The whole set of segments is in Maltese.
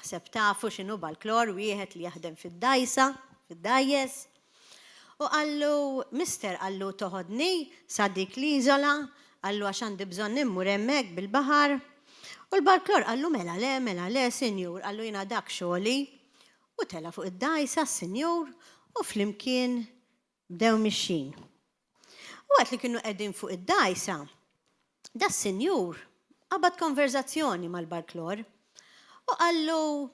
Naħseb tafu x'inhu balklor, wieħed li jaħdem fid-dgħajsa, fid-dgħajjes. U qallu, Mister, qallu toħodni sa dik l-iżola, qallu għax għandi bżonn immur hemmhekk bil-baħar. U l-balklor qallu mela le, mela le, sinjur, qallu jiena dak xogħli. U tela' fuq id-dgħajsa s-sinjur u flimkien bdew mixjin. U waqt li kienu qegħdin fuq id-dgħajsa, das-sinjur qabad konverżazzjoni mal-barklor u qallu,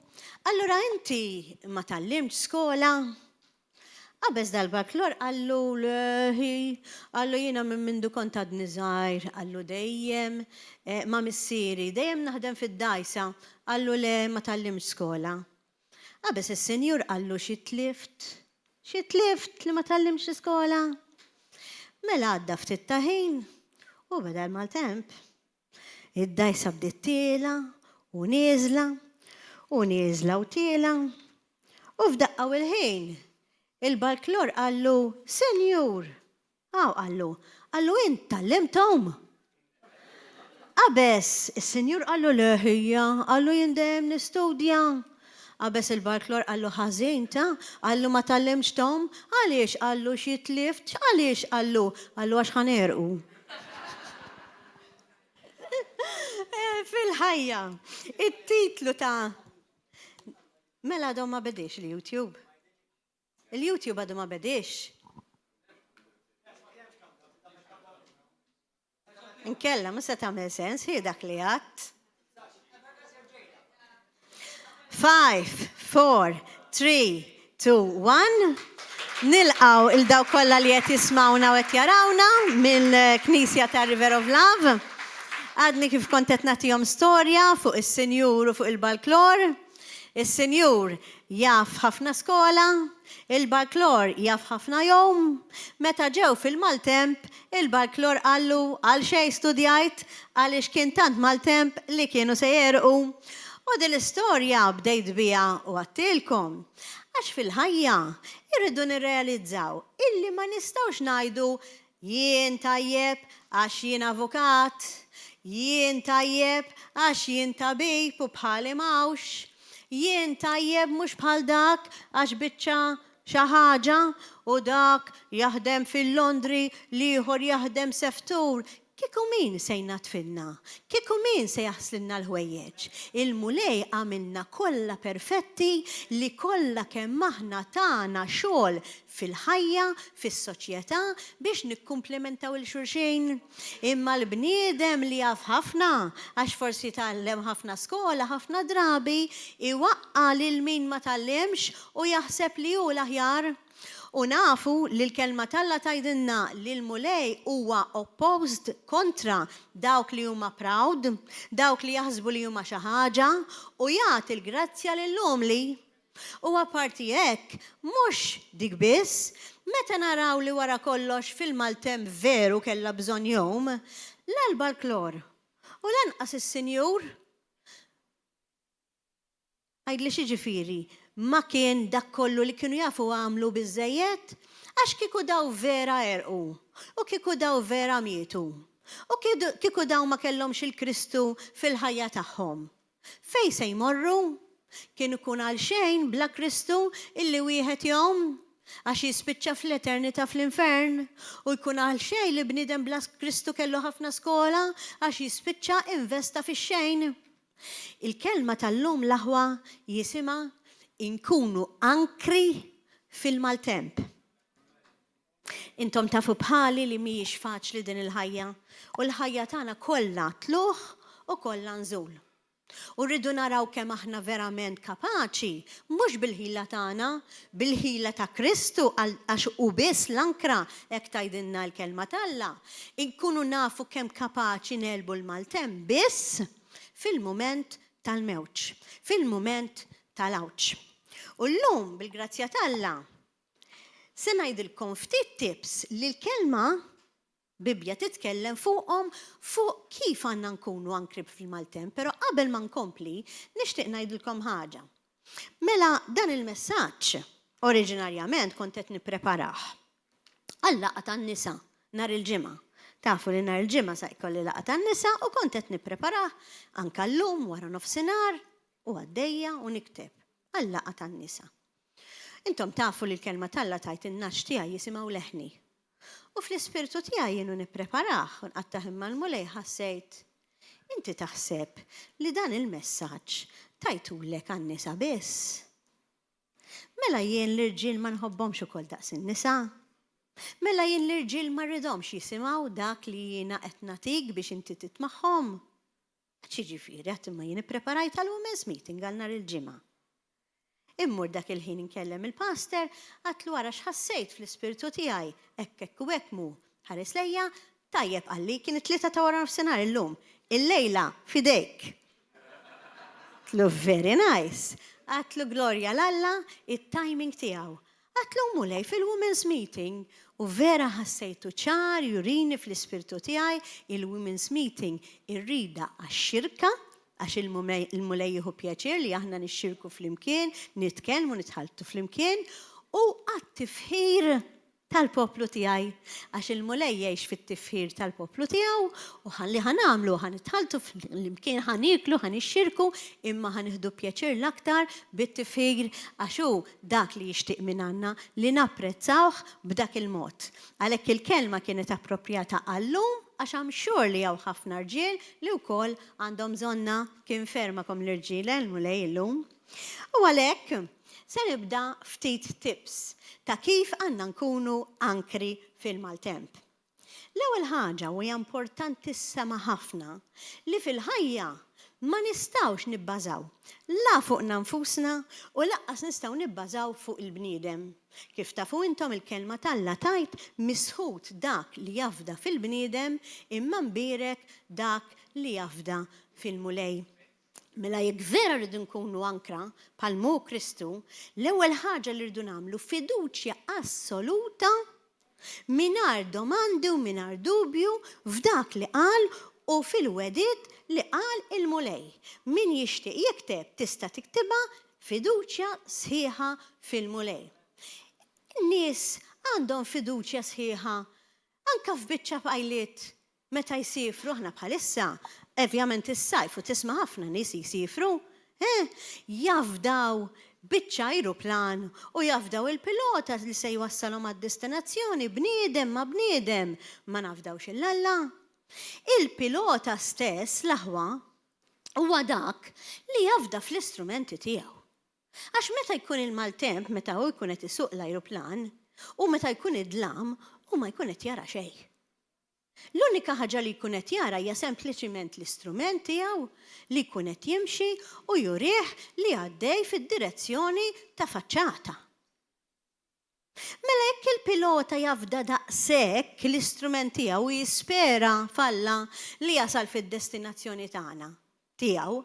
Allura inti ma tgħallimtx skola? Qabeż dal-barklor qallu, Le ħi, qallu jiena minn mindu kont għadni żgħir, qallu dejjem ma' missieri, dejjem naħdem fid-dgħajsa, qallu le ma tgħallimtx skola. Qabeż is-sinjur qallu xi tlift? Xi tlift li ma tgħallimtx l-iskola? Mela għadda ftit ta' ħin u beda l-maltemp. Id-dgħajsa bdiet tiela u nieżla u nieżla u tiela u f'daqqa u l-ħin il-balklor qallu, Sinjur, Hawn qallu, qallu int tgħallimt tgħum? Qabeż, is-sinjur qallu le ħija, qallu jien dejjem nistudja. Qabeż il-barklor qallu ħażin ta, qallu ma tgħallimtx tgħum? Għaliex qallu xi tlift, għaliex qallu, qallu għax ħa negħrqu. Fil-ħajja, it-titlu ta' Mela għadhom ma bediex il-YouTube. Il-YouTube għadu ma bediex. Inkella, ma se tagħmel sens, hi dak li għadt. 5, 4, 3, 2, 1. Nilqaw il-daw kollha li qed jismawna u qed jarawna mill-Knisja ta' River of Love. Għadni kif kont qed nagħtihom storja fuq is-Sinjur u fuq il-Balklor. Is-sinjur jaf ħafna skola, il-barklor jaf ħafna jgħum. Meta ġew fil-maltemp, il-barklor qallu għalxejn studjajt għaliex kien tant maltemp li kienu se jegħrqu. U din l-istorja bdejt biha u għadtilkom għax fil-ħajja irridu nirrealizzaw illi ma nistgħux ngħidu Jien tajjeb għax jien avukat, jien tajjeb għax jien tabib u bħali m'hawnx, jien tajjeb mhux bħal dak għax biċċa xi ħaġa u dak jaħdem fil-laundry l-ieħor jaħdem seftur. Kieku min se jnaddfilna? Kieku min se jaħslilna l-ħwejjeġ? Il-Mulej għamilna kollha perfetti li kollha kemm aħna tana xogħol fil-ħajja, fis-soċjetà, biex nikkumplimentaw 'il xulxin. Imma l-bniedem li jaf ħafna, għax forsi tgħallem ħafna skola, ħafna drabi iwaqqa' lil min ma tgħallimx u jaħseb li hu l-aħjar. U nafu li l-Kelma t'Alla tgħidilna li l-Mulej huwa opposed, kontra, dawk li huma proud, dawk li jaħsbu li huma xi ħaġa, u jagħti l-grazzja lill-umli. U apparti hekk, mhux dik biss, meta naraw li wara kollox fil-maltemp veru kellha bżonn jgħum, la l-balklor u lanqas is-sinjur, Għidli x'jiġifieri ma kien dak kollu li kienu jafu għamlu biżżejjed? Għax kieku daw vera għerqu, u kieku daw vera mietu, u kieku daw ma kellhomx il-Kristu fil-ħajja tagħhom, fejn se jmorru? Kien ikun għalxejn bla Kristu illi wieħed jgħum, għax jispiċċa fl-eternità fl-infern, u jkun għalxejn li bniedem bla Kristu kellu ħafna skola, għax jispiċċa investa fix-xejn. Il-kelma tal-lum l-aħwa jisimha Inkunu ankri fil-maltemp. Intom tafu bħali li mhijiex faċli din il-ħajja u l-ħajja tagħna kollha tlugħ u kollha nżul. U rridu naraw kemm aħna verament kapaċi, mhux bil-ħila tagħna, bil-ħila ta' Kristu għax hu biss l-ankra hekk tgħidilna l-kelma t'Alla, inkunu nafu kemm kapaċi negħlbu l-maltemp biss fil-mument tal-mewġ, fil-mument tal-għawġ. U llum, bil-grazzja t'Alla, se ngħidilkom ftit tips li l-kelma Bibbja titkellem fuqhom fuq kif għandna nkunu ankri fil-maltemp, però qabel ma nkompli nixtieq ngħidilkom ħaġa. Mela dan il-messaġġ oriġinarjament kont qed nippreparah għal-laqgħa tan-nisa nhar il-Ġimgħa. Tafu li nhar il-Ġimgħa sa jkolli laqgħa tan-nisa u kont qed nippreparah anke llum wara nofsinhar. U għaddejja u nikteb għal-laqgħa tan-nisa. Intom tafu li l-kelma t'Alla tgħid in-nagħaġ tiegħi jisimgħu leħni. U fl-ispirtu tiegħi jien u nippreparah u nqattah imma l-Mulej ħassejt inti taħseb li dan il-messaġġ tajtulek għan-nisa biss? Mela jien l-irġiel ma nħobbhomx ukoll daqs in-nisa? Mela jien l-irġiel ma rridhomx jisimgħu dak li jiena qed nagħtik biex inti titmagħhom? Għax jiġifieri għad imma jien ippreparajt għal women's meeting għal nhar il-Ġimgħa. Immur dak il-ħin inkellem il-pastor, għadtlu ara x'ħassejt fl-ispirtu tiegħi, hekk hekk u hekk mhu. Ħares lejja, tajjeb qalli, kien it-tlieta ta' wara nofsinhar illum. Illejla f'idejk. Għadtlu very nice. Għadtlu glorja 'l Alla, it-timing tiegħu. Għadtlu Mulej fil-women's meeting u vera ħassejtu ċar jurini fl-ispirtu tiegħi il-women's meeting irridha għax-xirka għax il-Mulej jieħu pjaċir li aħna nixxirku flimkien, nitkellmu, nitħalltu flimkien u għat-tifħir tal-poplu tiegħi, għax il-Mulej jgħix fit-tifħir tal-poplu tiegħu, u li ħa nagħmlu, ħa nitħalltu flimkien, ħa nieklu, ħa nixxirku, imma ħa nieħdu pjaċir l-aktar bit-tifħir għax hu dak li jixtieq minn għandna li napprezzawh b'dak il-mod. Għalhekk il-kelma kienet approprjata għal-lum għax I'm sure li hawn ħafna rġiel li wkoll għandhom bżonnha, kien fermakom l-irġiel, eh, l-Mulej illum. U għalhekk, Se nibda ftit tips ta' kif għandna nkunu ankri fil-maltemp. L-ewwel ħaġa u hija importantissima ħafna li fil-ħajja ma nistgħux nibbażaw la fuqna nfusna u lanqas nistgħu nibbażaw fuq il-bniedem. Kif tafu intom il-Kelma t'Alla tgħid misħut dak li jafda fil-bniedem imma mbierek dak li jafda fil-Mulej. Mela jekk vera rridu nkunu ankra bħal mhu Kristu, l-ewwel ħaġa li rridu nagħmlu fiduċja assoluta mingħajr domandi u mingħajr dubju f'dak li qal u fil-wegħdiet li qal il-Mulej. Min jixtieq jikteb tista' tiktibha fiduċja sħiħa fil-Mulej. In-nies għandhom fiduċja sħiħa anke f'biċċa pilot Meta jsiefru, aħna bħalissa, ovvjament is-sajf u tisma' ħafna nies jsiefru, eh, jafdaw biċċa ajruplan u jafdaw il-pilota li se jwassalhom għad-destinazzjoni, bniedem ma' bniedem, ma nafdawx 'il Alla. Il-pilota stess, l-aħwa, huwa dak li jafda fl-istrumenti tiegħu. Għax meta jkun il-maltemp, meta hu jkun qed isuq l-ajruplan, u meta jkun id-dlam, hu ma jkun qed jara xejn. L-unika ħaġa li jkun qed jara hija sempliċiment l-istrument tiegħu li jkun qed jimxi u jurih li għaddej fid-direzzjoni ta' faċċata. Mela jekk il-pilota jafda daqshekk l-istrument tiegħu u jispera f'Alla li jasal fid-destinazzjoni tagħna, tiegħu,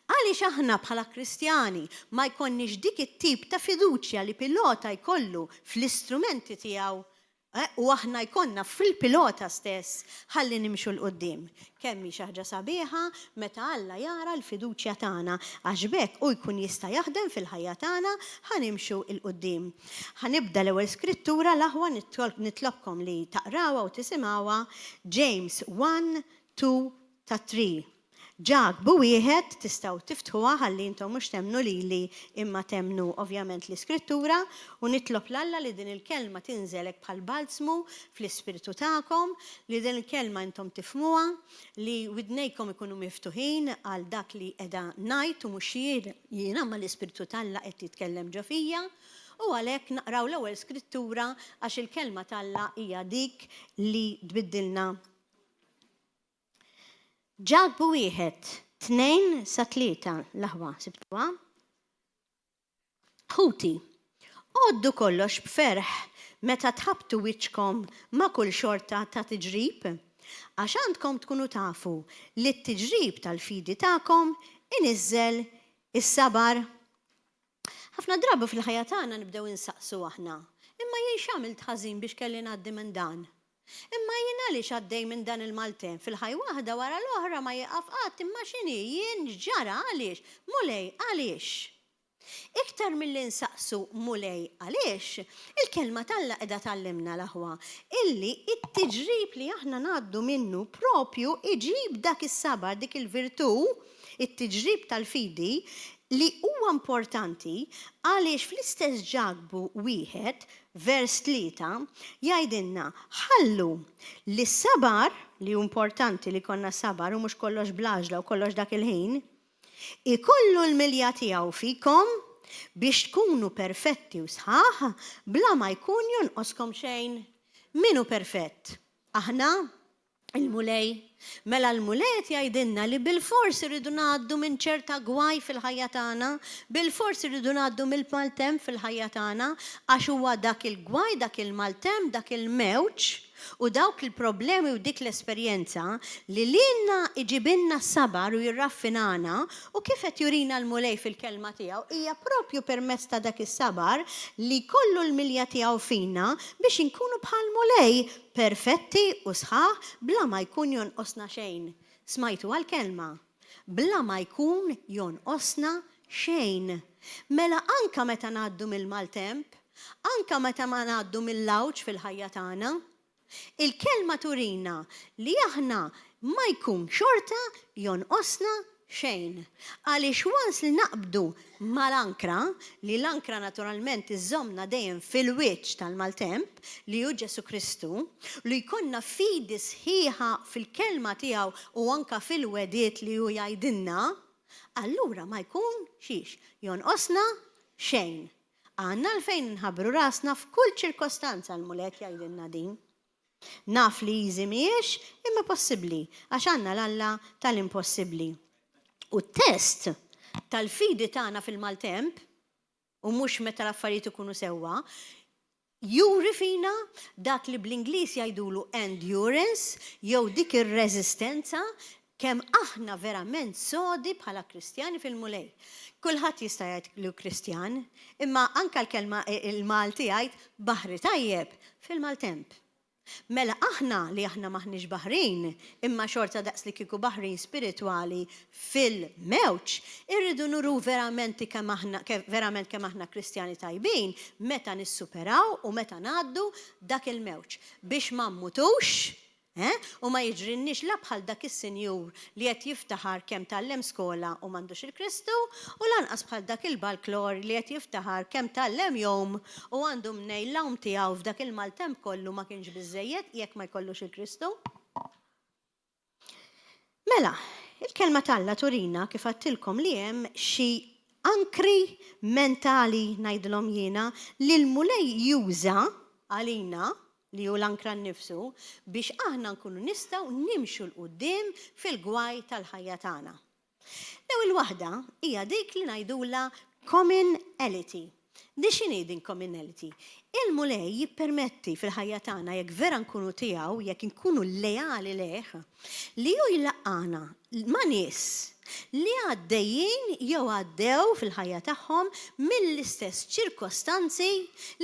għaliex aħna bħala Kristjani ma jkollniex dik it-tip ta' fiduċja li pilota jkollu fl-istrumenti tiegħu U aħna jkollna fil-pilota stess ħalli nimxu 'l quddiem. Kemm hi xi ħaġa sabiħa meta Alla jara l-fiduċja tagħna għax b'hekk hu jkun jista' jaħdem fil-ħajja tagħna ħa nimxu 'l quddiem. Ħa nibda l-ewwel skrittura l-aħwa nitlobkom li taqrawha u tisimgħuha James 1, 2 ta' 3. Ġakbu wieħed, tistgħu tiftħuha ħalli intom mhux temmnu lili imma temmnu ovvjament l-Iskrittura, u nitlob 'l Alla li din il-kelma tinżel hekk bħal balzmu fl-ispirtu tagħkom, li din il-kelma intom tifhmuha, li widnejkom ikunu miftuħin għal dak li qiegħda ngħid u mhux jien jiena imma l-Ispirtu t'Alla qed jitkellem ġo fija. U għalhekk naqraw l-ewwel skrittura għax il-kelma t'Alla hija dik li tbiddilna. Ġakbu wieħed, tnejn sa tlieta, l-aħwa, sibtuha? Ħuti, għoddu kollox b'ferħ meta tħabbtu wiċċkom ma' kull xorta ta' tiġrib, għax għandkom tkunu tafu li t-tiġrib tal-fidi tagħkom iniżżel is-sabar. Ħafna drabi fil-ħajja tagħna nibdew insaqsu aħna, imma jien x'għamilt ħażin biex kelli ngħaddi minn dan? Imma jien għaliex għaddej minn dan il-maltemp fil-ħaj waħda wara l-oħra ma jieqaf qatt imma x'inhi jien x'ġara għaliex? Mulej għaliex? Iktar milli nsaqsu Mulej għaliex, il-Kelma t'Alla qiegħda tgħallimna l-aħwa illi t-tiġrib li aħna ngħaddu minnu propju iġib dak is-sabar, dik il-virtù, it-tiġrib tal-fidi. Li huwa importanti għaliex fl-istess Ġakbu 1, vers 3, jgħidilna ħallu li s-sabar, li hu importanti li jkollna sabar u mhux kollox bl-għaġla u kollox dak il-ħin, ikollu l-milja tiegħu fikom biex tkunu perfetti u sħaħ bla ma jkun jonqoskom xejn. Min hu perfett? Aħna? Il-Mulej. Mela l-Mulej qed jgħidilna li bilfors irridu ngħaddu minn ċerta gwaj fil-ħajja tagħna, bilfors irridu ngħaddu mill-maltemp fil-ħajja tagħna, għax huwa dak il-gwaj, dak il-maltemp, dak il-mewġ u dawk il-problemi u dik l-esperjenza li lilna iġibilna s-sabar u jirraffinana, u kif qed jurina l-Mulej fil-Kelma tiegħu hija propju permezz ta' dak is-sabar li jkollu l-milja tiegħu fina biex inkunu bħall-Mulej, perfetti u sħaħ bla ma jkun jonqosna xejn. Smajtuha l-kelma? Bla ma jkun jonqosna xejn. Mela anka meta ngħaddu mill-maltemp, anka meta ma ngħaddu mill-għawġ fil-ħajja tagħna, il-kelma turina li aħna ma jkun xorta jonqosna xejn. Għaliex once li naqbdu mal-ankra, li l-ankra naturalment iżżommna dejjem fil-wiċċ tal-maltemp, li hu Ġesù Kristu, li jkollna fidi sħiħa fil-kelma tiegħu u anka fil-wegħdiet li hu jgħidilna, allura ma jkun xiex jonqosna xejn. Għandna għalfejn nħabbru rasna f'kull ċirkostanza, l-Mulej qed jgħidilna din. Naf li easy mhijiex, imma possibbli, għax għandna l-Alla tal-impossibbli. U t-test tal-fidi tagħna fil-maltemp, u mhux meta l-affarijiet ikunu sewwa, juri fina dak li bl-Ingliż jgħidulu endurance, jew dik ir-reżistenza kemm aħna verament sodi bħala Kristjani fil-Mulej. Kulħadd jista' jgħid li hu Kristjan, imma anke l-kelma il-Malti jgħid baħri tajjeb fil-maltemp. Mela aħna li aħna m'aħniex baħrin, imma xorta daqs li kieku baħrin spiritwali fil-mewġ, irridu nuru verament kemm aħna verament kemm aħna Kristjani tajbin meta nissuperaw u meta ngħaddu dak il-mewġ biex ma mmutux. Eh? U ma jiġrilniex la bħal dak is-sinjur li qed jiftaħar kemm tgħallem skola u m'għandux il-Kristu, u lanqas bħal dak il-balklor li qed jiftaħar kemm tgħallem jgħum u għandu mnejn l-għawm tiegħu f'dak il-maltemp kollu ma kienx biżżejjed jekk ma jkollux il-Kristu. Mela, il-Kelma t'Alla turina kif għedtilkom li hemm xi ankri mentali ngħidilhom jiena li l-Mulej juża għalina li hu l-ankra nnifsu, biex aħna nkunu nistgħu nimxu 'l quddiem fil-gwaj tal-ħajja tagħna. L-ewwel waħda hija dik li ngħidulha commonality. Di x'inhi din commonality? Il-Mulej jippermetti fil-ħajja tagħna jekk vera nkunu tiegħu, jekk inkunu leali lejh, li hu jlaqqagħna ma' nies li għaddejjin jew għaddew fil-ħajja tagħhom mill-istess ċirkostanzi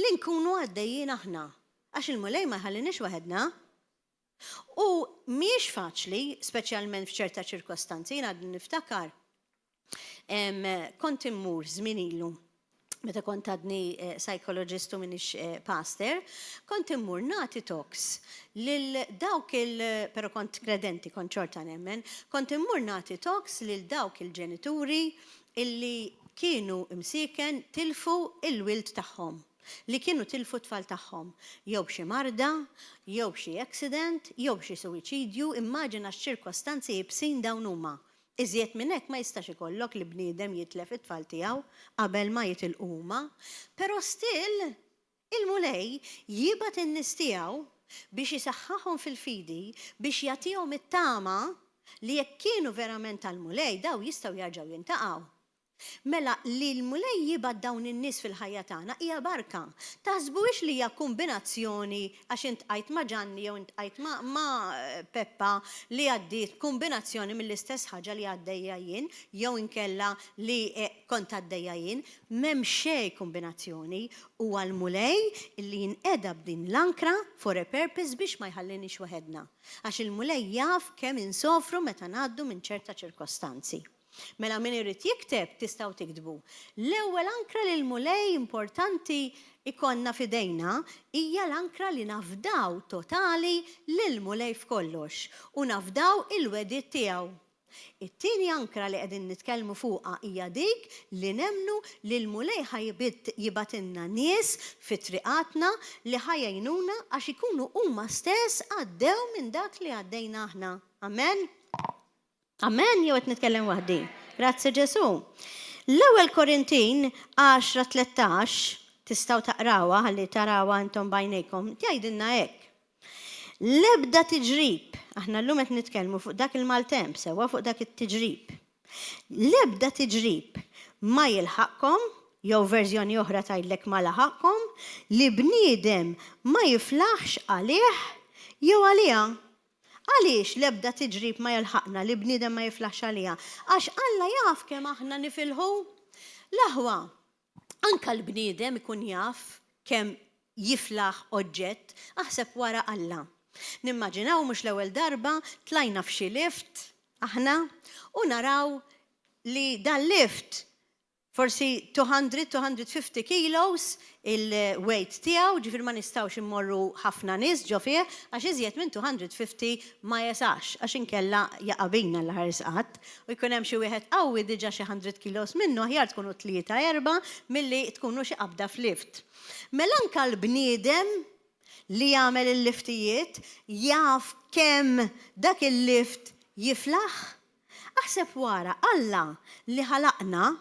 li nkunu għaddejjin aħna. Għax il-Mulej ma jħalliniex waħedna. U mhijiex faċli, speċjalment f'ċerta ċirkostanzi, jien għadni niftakar kont immur żmien ilu meta kont għadni psychologist u minix pastor, kont immur nagħti talks lil dawk il, pero kont kredenti, kont xorta nemmen, kont immur nagħti talks lil dawk il-ġenituri illi kienu msieken tilfu il-wild tagħhom, li kienu tilfu t-tfal tagħhom, jew b'xi marda, jew b'xi accident, jew b'xi suwiċidju, immaġina x'ċirkostanzi iebsin dawn huma. Iżjed minn hekk ma jistax ikollok li bniedem jitlef it-tfal tiegħu qabel ma jitilqu huma. Però still, il-Mulej jibgħat in-nies tiegħu biex isaħħaħhom fil-fidi, biex jagħtihom it-tama li jekk kienu verament tal-Mulej daw jistgħu jerġgħu jintaqgħu. Mela li l-Mulej jibgħat dawn in-nies fil-ħajja tagħna hija barka. Taħsbuhiex li hija kumbinazzjoni għax intqajt ma' Ġanni jew intqajt ma' ma' Peppa li għaddiet b'kumbinazzjoni mill-istess ħaġa li għaddejja jien jew inkella li kont għaddejja jien. M'hemm xejn kumbinazzjoni. Huwa l-Mulej li jinqeda b'din l-ankra for a purpose biex ma jħalliniex waħedna. Għax il-Mulej jaf kemm insofru meta ngħaddu minn ċerta ċirkostanzi. Mela min irid jikteb tistgħu tiktbu. L-ewwel ankra li l-Mulej importanti ikollna f'idejna hija l-ankra li nafdaw totali lill-Mulej f'kollox u nafdaw il-wegħdiet tiegħu. It-tieni ankra li qegħdin nitkellmu fuqha hija dik li nemmnu li l-Mulej ħa jibgħatilna nies fi triqatna li ħa jgħinuna għax ikunu huma stess għaddew minn dak li għaddejna aħna. Amen? Amen jew qed nitkellem waħdi? Grazzi Ġesù. L-ewwel Korintin 10:13 tistgħu taqrawha ħalli tarawha intom b'għajnejkom, tgħidilna hekk. L-ebda tiġrib, aħna llum qed nitkellmu fuq dak il-maltemp, sewwa fuq dak it-tiġrib. L-ebda tiġrib ma jilħaqkom, jew verżjoni oħra tgħidlek ma laħaqkom, li bniedem ma jiflaħx għalih jew għaliha. Għaliex l-ebda tiġrib ma jilħaqna li bniedem ma jiflaħx għaliha? Għax Alla jaf kemm aħna nifilħu. L-aħwa, Anka l-bniedem ikun jaf kemm jiflaħ oġġett, aħseb wara Alla. Nimmaġinaw mhux l-ewwel darba tlajna f'xi lift aħna u naraw li dal-lift forsi 200, 250 kilos il-weight tiegħu, ġifieri ma nistgħux immorru ħafna nies ġo fih għax iżjed minn 250 ma jesax għax inkella jaqa' bina l-aħħar isqatt. U jkun hemm xi wieħed qawwi diġà xi hundred kilos minnu, aħjar tkunu tlieta erbgħa milli tkunu xi qabda f'lift. Mela anke l-bniedem li jagħmel il-liftijiet jaf kemm dak il-lift jiflaħ. Aħseb wara Alla li ħalaqna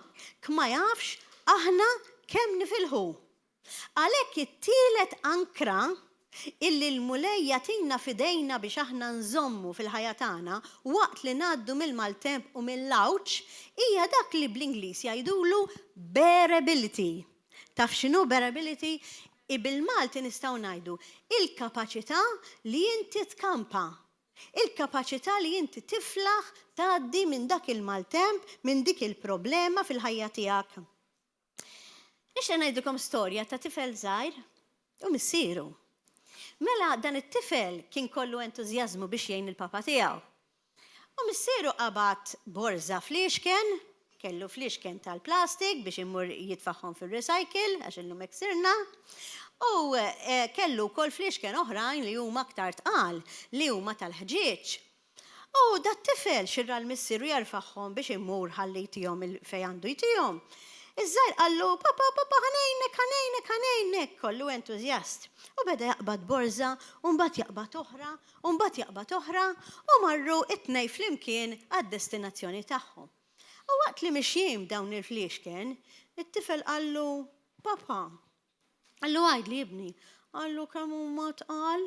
kma jafx aħna kemm nifilħu. Għalhekk it-tielet ankra illi l-Mulej jagħtina f'idejna biex aħna nżommu fil-ħajja tagħna waqt li ngħaddu mill-maltemp u mill-għawġ hija dak li bl-Ingliż jgħidulu bearability. Taf x'inhu bearability? I bil-Malti nistgħu ngħidu il-kapaċità li inti tkampa. Il-kapaċità li inti tiflaħ tgħaddi minn dak il-maltemp, minn dik il-problema fil-ħajja tiegħek. Nixtieq ngħidilkom storja ta' tifel żgħir u missieru. Mela dan it-tifel kien kollu entużjażmu biex jgħin il-papa tiegħu. U missieru qabad borża fliexken, kellu fliexken tal-plastik biex imur jitfagħhom fir-recycle għax illum hekk sirna. U eh, kellu wkoll fliexken oħrajn li huma aktar tqal li huma tal-ħġieġ. U dat-tifel xi ra l-missieru jerfagħhom biex imur ħalli jtihom fejn għandu jtihom. Iż-żgħir qallu, Papa, papa, ħa ngħinek, ħa ngħinek, ħa ngħinek, kollu entużjast. U beda jaqbad borża, u mbagħad jaqbad oħra, u mbagħad jaqbad oħra, u marru t-tnejn flimkien għad-destinazzjoni tagħhom. U waqt li mixjin b'dawn il-fliexken, it-tifel qallu, Papa, qallu għidli ibni, qallu kemm huma tqal?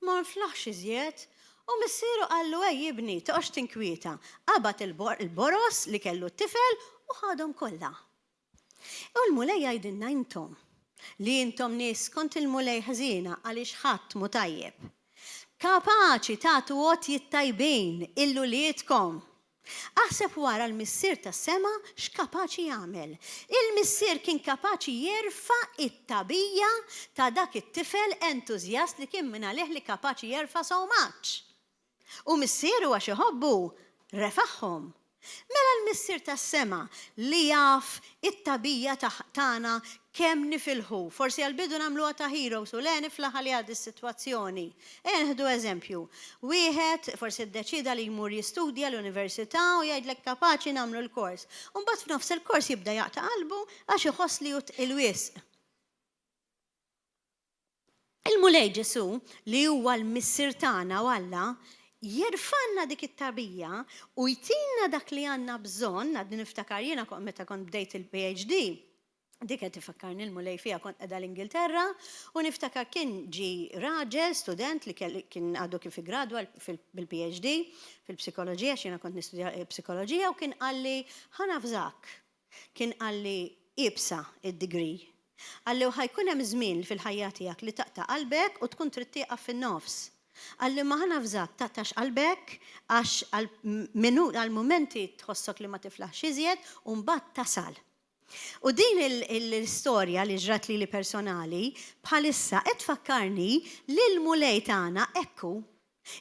Ma nflaħx iżjed. U missieru qallu, Ej, ibni, toqgħodx tinkwieta. Qabad il-boroż li kellu t-tifel u ħadhom kollha. U l-Mulej jgħidilna intom, li intom nies skont il-Mulej ħżiena għaliex ħadd mhu tajjeb. Kapaċi tagħtu għotjiet tajbin 'il uliedkom. Aħseb wara l-Missier tas-sema x'kapaċi jagħmel. Il-Missier kien kapaċi jerfa' t-tagħbija ta' dak it-tifel entużjast li kien mingħalih li kapaċi jerfa' so much. U missieru għax iħobbu, refagħhom. Mela l-Missier tas-sema li jaf it-tagħbija tagħna kemm nifilħu. Forsi għall-bidu nagħmluha ta' heroes u le niflaħ għaliha dis-sitwazzjoni. Ejja nieħdu eżempju. Wieħed forsi ddeċieda li jmur jistudja l-università u jgħidlek kapaċi nagħmlu l-kors. U mbagħad f'nofs il-kors jibda jaqta' qalbu għax iħoss li hu tqil wisq. Il-Mulej Ġesù, li huwa l-Missier tagħna u Alla, jerfgħalna dik it-tagħbija u jtina dak li għandna bżonn, għadni niftakar jiena meta kont bdejt il-PhD, dik qed ifakkarni l-Mulej fiha kont qiegħda l-Ingilterra u niftakar kien ġie raġel student li kien għadu kif iggradwa bil-PhD fil-psikoloġija għax jiena kont nistudja psikoloġija u kien qalli ħa navżak. Kien qalli iebsa id-degree. Qalli u ħa jkun hemm żmien fil-ħajja tiegħek li taqta' qalbek u tkun trid tieqaf fin-nofs. Qalli imma ħa navżak taqtax qalbek għax għal mumenti tħossok li ma tiflaħx iżjed u mbagħad tasal. U din l-istorja li ġrat lili personali bħalissa qed tfakkarni li l-Mulej tagħna hekk hu.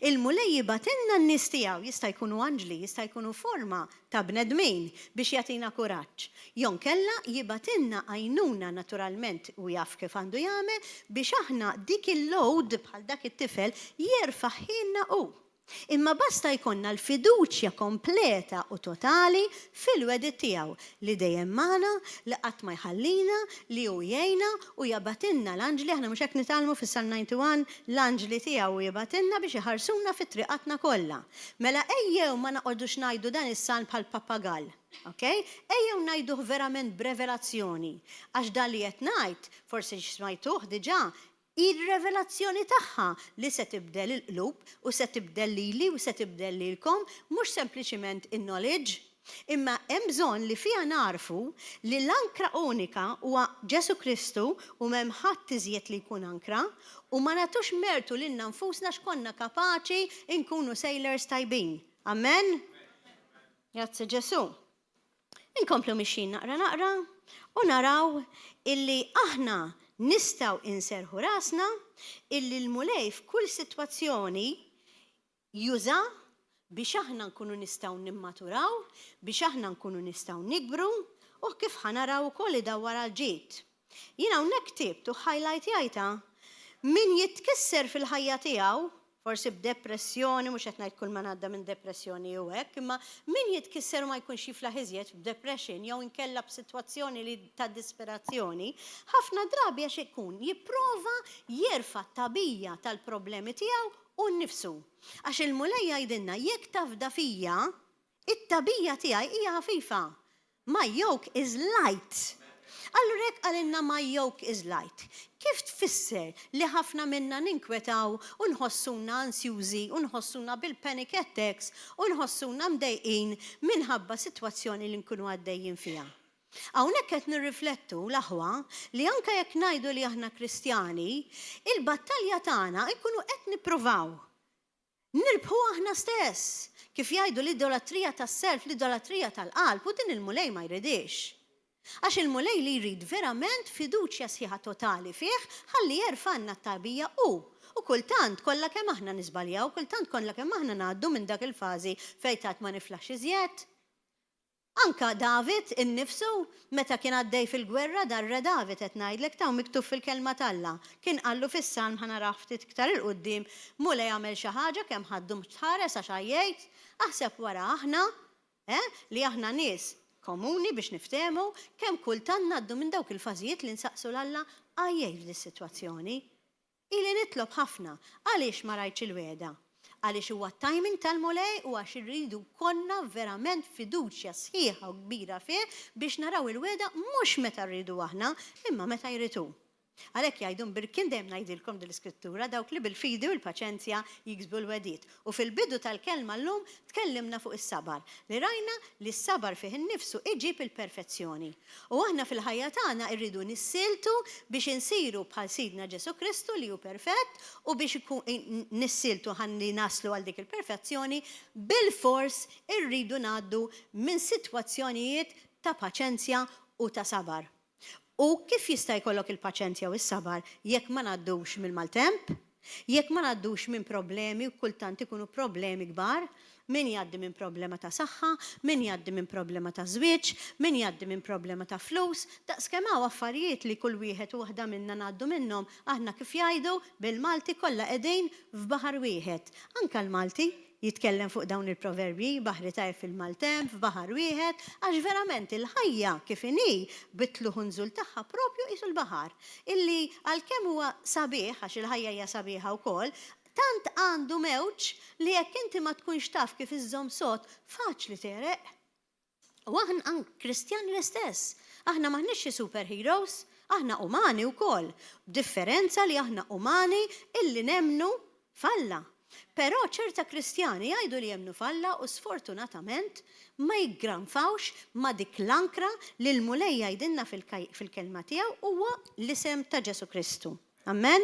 Il-Mulej jibgħatilna n-nies tiegħu, jista' jkunu anġli, jista' jkunu forma ta' bnedmin biex jagħtina kuraġġ. Jonkella jibgħatilna għajnuna naturalment u jaf kif għandu jagħmel biex aħna dik il-load bħal dak it-tifel jerfagħhielna hu. Imma basta jkollna l-fiduċja kompleta u totali fil-wegħdiet tiegħu, li dejjem magħna, li qatt ma jħallina, li hu jgħinna u jabgħatilna l-anġli, aħna mhux hekk nitgħallmu fis-Salm 91, l-anġli tiegħu hu jibgħatilna biex iħarsuna fi triqatna kollha. Mela ejjew ma noqogħdux ngħidu dan is-salm bħal pappagall, ok? Ejjew ngħiduh verament b'revelazzjoni, għax dan li qed ngħid, forsi smajtuh diġà, Hi r-revelazzjoni tagħha li se tibdel il-qlub u se tibdel lili u se tibdel lilkom, mhux sempliċiment in-knowledge. Imma hemm bżonn li fiha nagħrfu li l-ankra unika huwa Ġesù Kristu u m'hemm ħadd iżjed li jkun ankra, u ma nagħtux mertu lilna nfusna x'konna kapaċi nkunu sailors tajbin. Amen? Grazzi Ġesù. Inkomplu mixjin naqra naqra u naraw illi aħna nistgħu inserrħu rasna illi l-Mulej f'kull sitwazzjoni juża biex aħna nkunu nistgħu nimmaturaw, biex aħna nkunu nistgħu nikbru u kif ħa naraw ukoll idawwar għall-ġid. Jien hawnhekk ktibt u ħajlajtjajtha, min jitkisser fil-ħajja tiegħu, forsi b'depressjoni, mhux qed ngħid kull min għadda minn depressjoni hu hekk, imma min jitkisser u ma jkunx jiflaħ iżjed b'depression jew inkella b'sitwazzjoni li ta' disperazzjoni, ħafna drabi għax ikun jipprova jerfa' t-tagħbija tal-problemi tiegħu hu nnifsu. Għax il-Mulej jgħidilna jekk tafda fija, It-tagħbija tiegħi hija ħafifa. My yoke is light. Allura jekk qalilna my yoke is light, kif tfisser li ħafna minna ninkwetaw u nħossuna ansjużi u nħossuna bil-panic attacks u nħossuna mdejqin minħabba sitwazzjoni li nkunu għaddejjin fiha? Hawnhekk qed nirriflettu, l-aħwa, li anke jekk ngħidu li aħna Kristjani, il-battalja tagħna nkunu qed nippruvaw Nirbħu aħna stess! Kif jgħidu l-idolatrija tas-self, l-idolatrija tal-qalb, u din il-Mulej ma jridhiex. Għax il-Mulej li jrid verament fiduċja sħiħa totali fih ħalli jerfgħalna t-tagħbija hu. U kultant kollha kemm aħna niżbaljaw, kultant kollha kemm aħna ngħaddu minn dak il-fażi fejn tgħid ma niflaħx iżjed. Anka David innifsu, meta kien għaddej fil-gwerra, dan Re David qed ngħidlek, ta' miktub fil-Kelma t'Alla, kien qallu fis-Salm, ħa narah ftit iktar 'il quddiem, Mulej agħmel xi ħaġa kemm ħa ddum tħares għax għajjejt. Aħseb wara aħna, eh, li aħna nies komuni biex niftehmu, kemm kultant ngħaddu minn dawk il-fażijiet li nsaqsu 'l Alla, għajjejt f'dis-sitwazzjoni. Ili nitlob ħafna. Għaliex ma rajtx il-wegħda? Għaliex huwa t-timing tal-Mulej u għax irridu jkollna verament fiduċja sħiħa u kbira fih biex naraw il-wegħda mhux meta rridu aħna, imma meta jrid hu. Għalhekk jgħidu mbirkin dejjem ngħidilkom din l-iskrittura dawk li bil-fidi u l-paċenzja jiksbu l-wegħdiet. U fil-bidu tal-kelma llum tkellimna fuq is-sabar, li rajna li s-sabar fih innifsu iġib il-perfezzjoni. U aħna fil-ħajja tagħna rridu nissieltu biex insiru bħal Sidna Ġesù Kristu li hu perfett u biex nissieltu ħalli naslu għal dik il-perfezzjoni bilfors irridu ngħaddu minn sitwazzjonijiet ta' paċenzja u ta' sabar. U kif jista' jkollok il-paċenzja u s-sabar jekk ma ngħaddux mill-maltemp? Jekk ma ngħaddux minn problemi u kultant ikunu problemi kbar? Min jgħaddi minn problema ta' saħħa, min jgħaddi minn problema ta' żwieġ, min jgħaddi minn problema ta' flus, daqskemm hawn affarijiet li kull wieħed u waħda minna ngħaddu minnhom, aħna kif jgħidu bil-Malti kollha qegħdin f'baħar wieħed. Anke l-Malti Jitkellem fuq dawn il-proverbji, baħri tajjeb fil-maltemp, f'baħar wieħed, għax verament il-ħajja kif inhi, bit-tlugħ u nżul tagħha proprju qisu l-baħar, illi għalkemm huwa sabiħ, għax il-ħajja hija sabiħa wkoll, tant għandu mewġ li jekk inti ma tkunx taf kif iżżomm sod, faċli tegħreq. U aħna anke Kristjani l-istess. Aħna m'aħniex xi superheroes, aħna umani wkoll, b'differenza li aħna umani illi nemmnu f'Alla. Però ċerta Kristjani jgħidu li jemmnu f'Alla u sfortunatament ma jiggranfawx ma' dik l-ankra li l-Mulej jgħidilna fil-Kelma tiegħu huwa l-isem ta' Ġesù Kristu. Amen?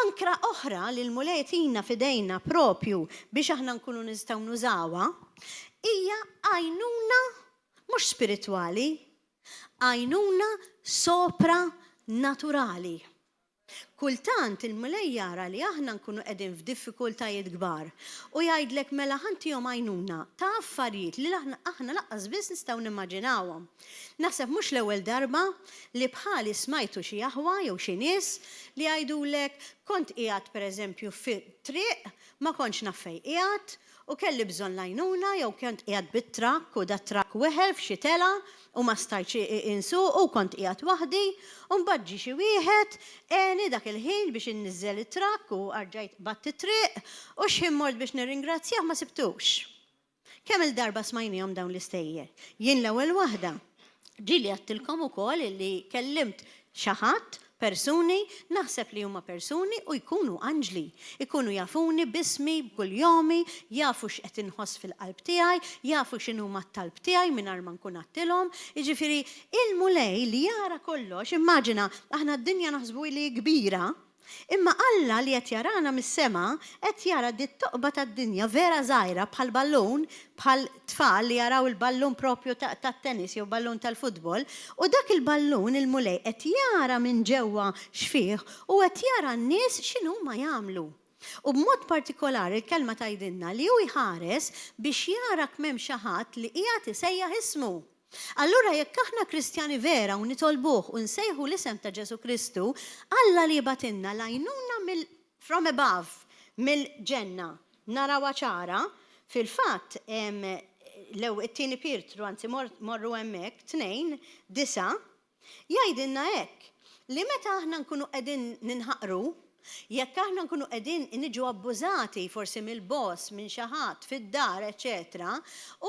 Ankra oħra li l-Mulej jtina f'idejna propju biex aħna nkunu nistgħu nużawha hija għajnuna mhux spiritwali, għajnuna sopranaturali. Kultant il-Mulej jara li aħna nkunu qegħdin f'diffikultajiet kbar u jgħidlek mela ħa ntihom għajnuna ta' affarijiet li aħna aħna lanqas biss nistgħu nimmaġinawhom. Naħseb mhux l-ewwel darba li bħali smajtu xi aħwa jew xi nies li jgħidulek kont qiegħed pereżempju fi triq ma kontx naf fejn qiegħed u kelli bżonn l-għajnuna jew kont qiegħed bit-trakk u dat-trakk weħel f'xi telgħa u ma stajtx insuqu u kont qiegħed waħdi u mbagħad ġie xi wieħed għeni dak il-ħin biex inniżżel it-trakk u rġajt qbadt it-triq u x'ħin mort biex nirringrazzjah ma sibtux. Kemm-il darba smajniehom dawn l-istejjer. Jien l-ewwel waħda. Ġieli għedtilkom ukoll illi kellimt xi ħadd, persuni, naħseb li huma persuni u jkunu anġli. Ikunu jafuni b'ismi, b'kuljomi, jafu x'qed inħoss fil-qalb tiegħi, jafu x'inhuma t-talb tiegħi mingħajr ma nkun għedtilhom. Jiġifieri, il-Mulej li jara kollox, immaġina, aħna d-dinja naħsbu li hi kbira, Imma Alla li qed jarana mis-sema qed jara dit-toqba tad-dinja vera żgħira bħal ballun, bħal tfal li jaraw il-ballun propju tat-tennis jew ballun tal-futbol, u dak il-ballun il-Mulej qed jara minn ġewwa x'fih u qed jara n-nies x'inhuma jagħmlu. U b'mod partikolari l-Kelma tgħidilna li hu jħares biex jara k'm'hemm xi ħadd li qiegħed isejjaħ ismu. Allura jekk aħna Kristjani vera u nitolbuh u nsejħu l-isem ta' Ġesù Kristu, Alla li jibgħatilna l-għajnuna mill from above, mill-ġenna, narawha ċara, fil-fatt l-ew it-tieni Pietru, anzi morru hemmhekk, 2, 9, Jgħidilna hekk, li meta aħna nkunu qegħdin ninħaqru, jekk aħna nkunu qegħdin niġu abbużati forsi mill-boss, minn xi ħadd, fid-dar, eċċetera,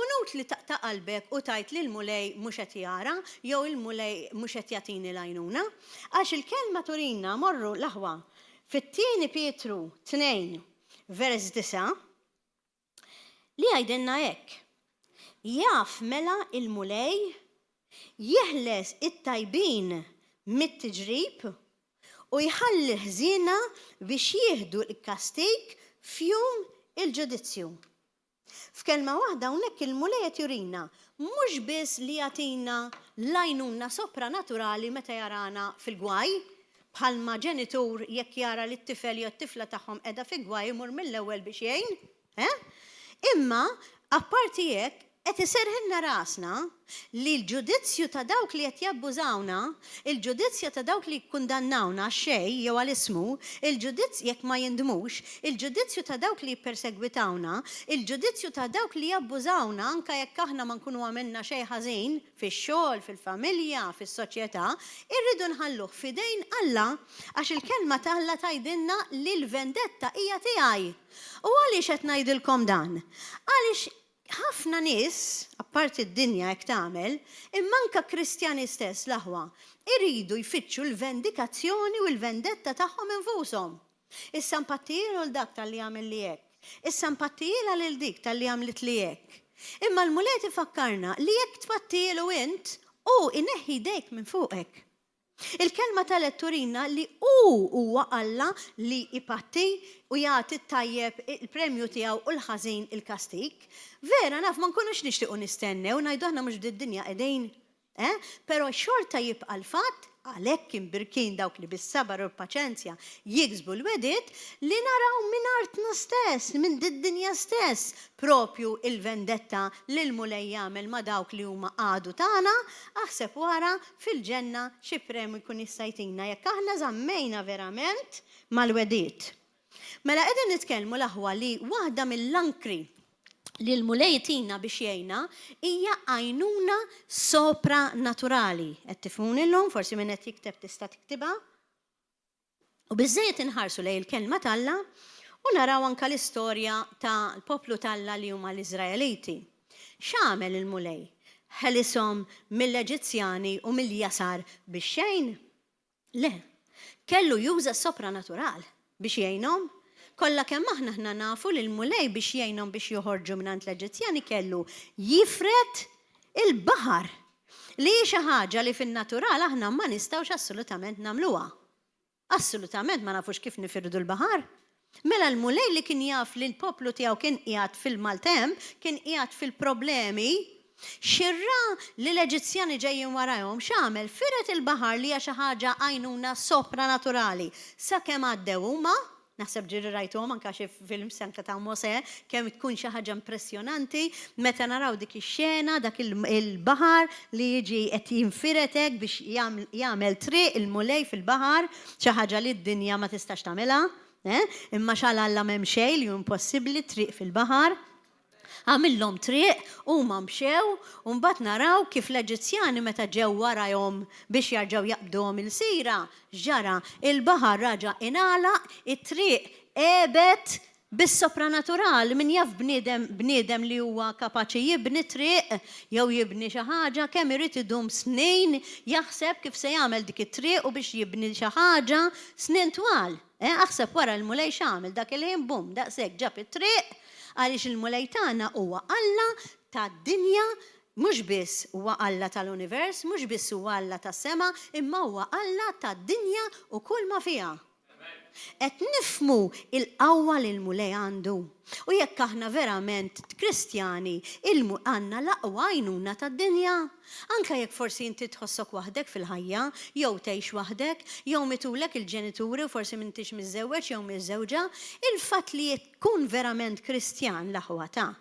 inutli taqta' qalbek u tgħid li l-Mulej mhux qed jara jew il-Mulej mhux qed jagħtini l-għajnuna. Għax il-Kelma turina, morru l-aħwa, fit-Tieni Pietru 2, vers 9, Li jgħidilna hekk, Jaf mela l-Mulej jeħles it-tajbin mit-tiġrib u jħalli l-ħżiena biex jieħdu l-kastig f'jum il-ġudizzju. F'kelma waħda hawnhekk il-Mulej qed jurina mhux biss li jagħtina l-għajnuna sopranaturali meta jarana fil-gwaj, bħalma ġenitur jekk jara li t-tifel jew t-tifla tagħhom qiegħda fi gwaj imur mill-ewwel biex jgħin, eh? Imma, apparti hekk, qed iserrħilna rasna li l-ġudizzju ta' dawk li qed jabbużawna, il-ġudizzja ta' dawk li jikkundannawna għax-xejn jew għal ismu, il-ġudizzju, jekk ma jindmux, il-ġudizzju ta' dawk li jippersegwitawna, il-ġudizzju ta' dawk li jabbużawna anke jekk aħna ma nkunu għamilna xejn ħażin, fix-xogħol, fil-familja, fis-soċjetà, irridu nħalluh f'idejn Alla, għax il-Kelma ta' Alla tgħidilna li l-vendetta hija tiegħi. U għaliex qed ngħidilkom dan? Għaliex ħafna nies, apparti d-dinja hekk tagħmel, imma anke Kristjani stess, l-aħwa, iridu jfittxu l-vendikazzjoni u l-vendetta tagħhom infushom. Issa npattijielu 'l dak talli għamilli hekk. Issa npattijielha lil dik talli għamlitli hekk. Imma l-Mulej qed ifakkarna li jekk tpattijielu int, hu jneħħi jdejk minn fuqek. Il-kelma t'Alla qed turina li hu huwa Alla li jpatti u jagħti t-tajjeb il-premju tiegħu u l-ħażin il-kastig. Vera naf ma nkunux nixtiequ nistennew, ngħidu aħna mhux f'did-dinja qegħdin. Eh? Però xorta jibqa' l-fatt, għalhekk imbirkin dawk li bis-sabar u l-paċenzja jiksbu l-wegħdiet, li naraw minn artna stess, minn did-dinja stess, propju il-vendetta li l-Mulej jagħmel ma' dawk li huma għadu tagħna, aħseb u ara fil-ġenna xi premju jkun jista' jtina jekk aħna żammejna verament mal-wegħdiet. Mela qegħdin nitkellmu l-aħwa li waħda mill-ankri li l-Mulej jtina biex jgħinna hija għajnuna sopranaturali. Qed tifhmuni llum? Forsi min qed jikteb tista' tiktibha. U biżżejjed inħarsu lejn il-kelma t'Alla u naraw anka l-istorja tal-poplu t'Alla li huma l-Iżraeliti. X'għamel il-Mulej? Ħelishom mill-Eġizzjani u mill-jasar bix-xejn? Le. Kellu juża s-sopranatural biex jgħinhom. Kollha kemm aħna aħna nafu li l-Mulej biex jgħinhom biex joħorġu mingħand l-Eġizzjani kellu jifred il-baħar, li hi xi ħaġa li fin-natural aħna ma nistgħux assolutament nagħmluha. Assolutament ma nafux kif nifirdu l-baħar. Mela l-Mulej li kien jaf li l-poplu tiegħu kien qiegħed fil-maltemp, kien qiegħed fil-problemi, X'ra li l-Eġizzjani ġejjin warajhom, x'għamel? Firet il-baħar li hija xi ħaġa għajnuna sopranaturali. Sakemm għaddew huma, naħseb ġieli rajtuhom anke xi films anke ta' Mosè, kemm tkun xi ħaġa impressjonanti meta naraw dik ix-xena, dak il-baħar li jiġi qed jinfired hekk biex jagħmel triq il-Mulej fil-baħar, xi ħaġa li d-dinja ma tistax tagħmilha. Eh? Imma x'għal Alla m'hemm xejn li hu impossibbli, triq fil-baħar. Għamillhom triq, huma mxew, u mbagħad naraw kif l-Eġizzjani meta ġew warajhom biex jarġgħu jaqbduhom ilsira, x'ġara? Il-baħar raġa' ingħalaq, it-triq għebet bis-sopranatural. Min jaf bniedem bniedem li huwa kapaċi jibni triq jew jibni xi ħaġa, kemm irid idum snin jaħseb kif se jagħmel dik it-triq u biex jibni xi ħaġa snin twal. Eh, aħseb wara l-Mulej x'għamel dak il-ħin, bum, daqshekk ġab it-triq, għaliex il-Mulej tagħna huwa Alla tad-dinja, mhux biss huwa Alla tal-univers, mhux biss huwa Alla tas-sema, imma huwa Alla tad-dinja u kull ma fiha. Qed nifhmu l-qawwa li l-Mulej għandu? U jekk aħna verament Kristjani, għandna l-aqwa għajnuna tad-dinja. Anke jekk forsi inti tħossok waħdek fil-ħajja, jew tgħix waħdek, jew mitulek il-ġenituri u forsi m'intix miżżewweġ jew miżżewġa, il-fatt li tkun verament Kristjan, l-aħwa ta',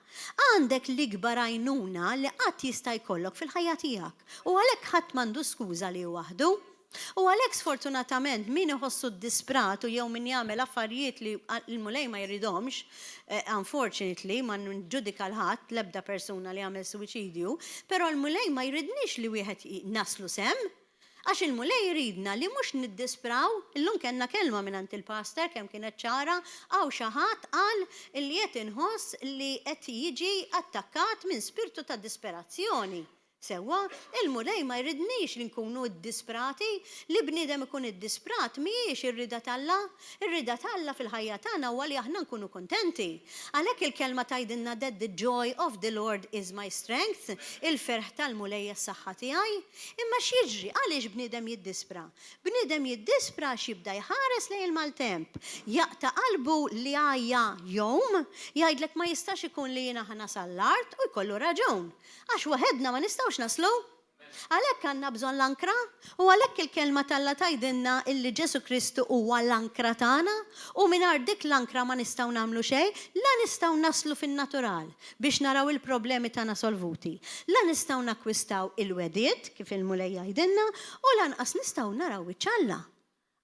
għandek l-ikbar għajnuna li qatt jista' jkollok fil-ħajja tiegħek. U għalhekk ħadd m'għandu skuża li hu waħdu. U għalhekk sfortunatament min iħossu ddisprat u jew min jagħmel affarijiet li l-Mulej ma jridhomx, unfortunately ma niġġudika 'l ħadd, l-ebda persuna li għamel suwiċidju, però l-Mulej ma jridniex li wieħed naslu s'hemm. Għax il-Mulej iridna li mhux niddispraw, illum kellna kelma mingħand il-pastor kemm kienet ċara, hawn xi ħadd qal li qed inħoss li qed jiġi attakkat minn spirtu ta' disperazzjoni. Sewwa, il-Mulej ma jridniex li nkunu ddisprati. Li bniedem ikun iddisprat mhijiex ir-rieda t'Alla. Ir-rieda t'Alla fil-ħajja tagħna huwa li aħna nkunu kuntenti. Għalhekk il-Kelma tgħidilna that the joy of the Lord is my strength, il-ferħ tal-Mulej hija s-saħħa tiegħi. Imma x'jiġri? Għaliex bniedem jiddispra? Bniedem jiddispra għax jibda jħares lejn il-maltemp, jaqta' qalbu li għajja jgħum, jgħidlek ma jistax ikun li jiena ħa nasal l-art u jkollu raġun. Għax waħedna ma nistgħux naslu. Għalhekk għandna bżonn l-ankra, u għalhekk il-Kelma t'Alla tgħidilna illi Ġesù Kristu huwa l-ankra tagħna, u mingħajr dik l-ankra ma nistgħu nagħmlu xejn, la nistgħu naslu fin-natural biex naraw il-problemi tagħna solvuti, la nistgħu nakkwistaw il-wegħdiet, kif il-Mulej jgħidilna, u lanqas nistgħu naraw wiċċ Alla.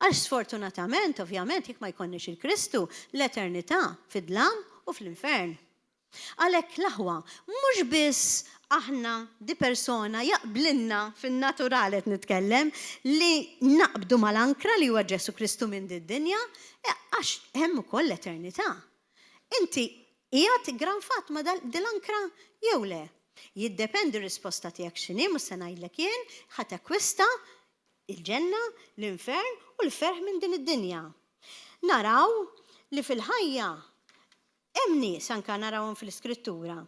Għax sfortunatament, ovvjament, jekk ma jkollniex il-Kristu, l-eternità fid-dlam u fl-infern. Għalhekk l-aħwa, mhux biss aħna di persona jaqblilna fin-natural qed nitkellem li naqbdu mal-ankra li huwa Ġesù Kristu minn did-dinja, għax hemm ukoll l-eternità. Inti qiegħed iggranfat ma' dil-ankra jew le? Jiddependi r-risposta tiegħek x'inhi, mhux se ngħidlek jien, ħa takkwista il-ġenna, l-infern u l-ferħ minn din id-dinja. Naraw li fil-ħajja Hemm nies, anke narawhom fl-Iskrittura,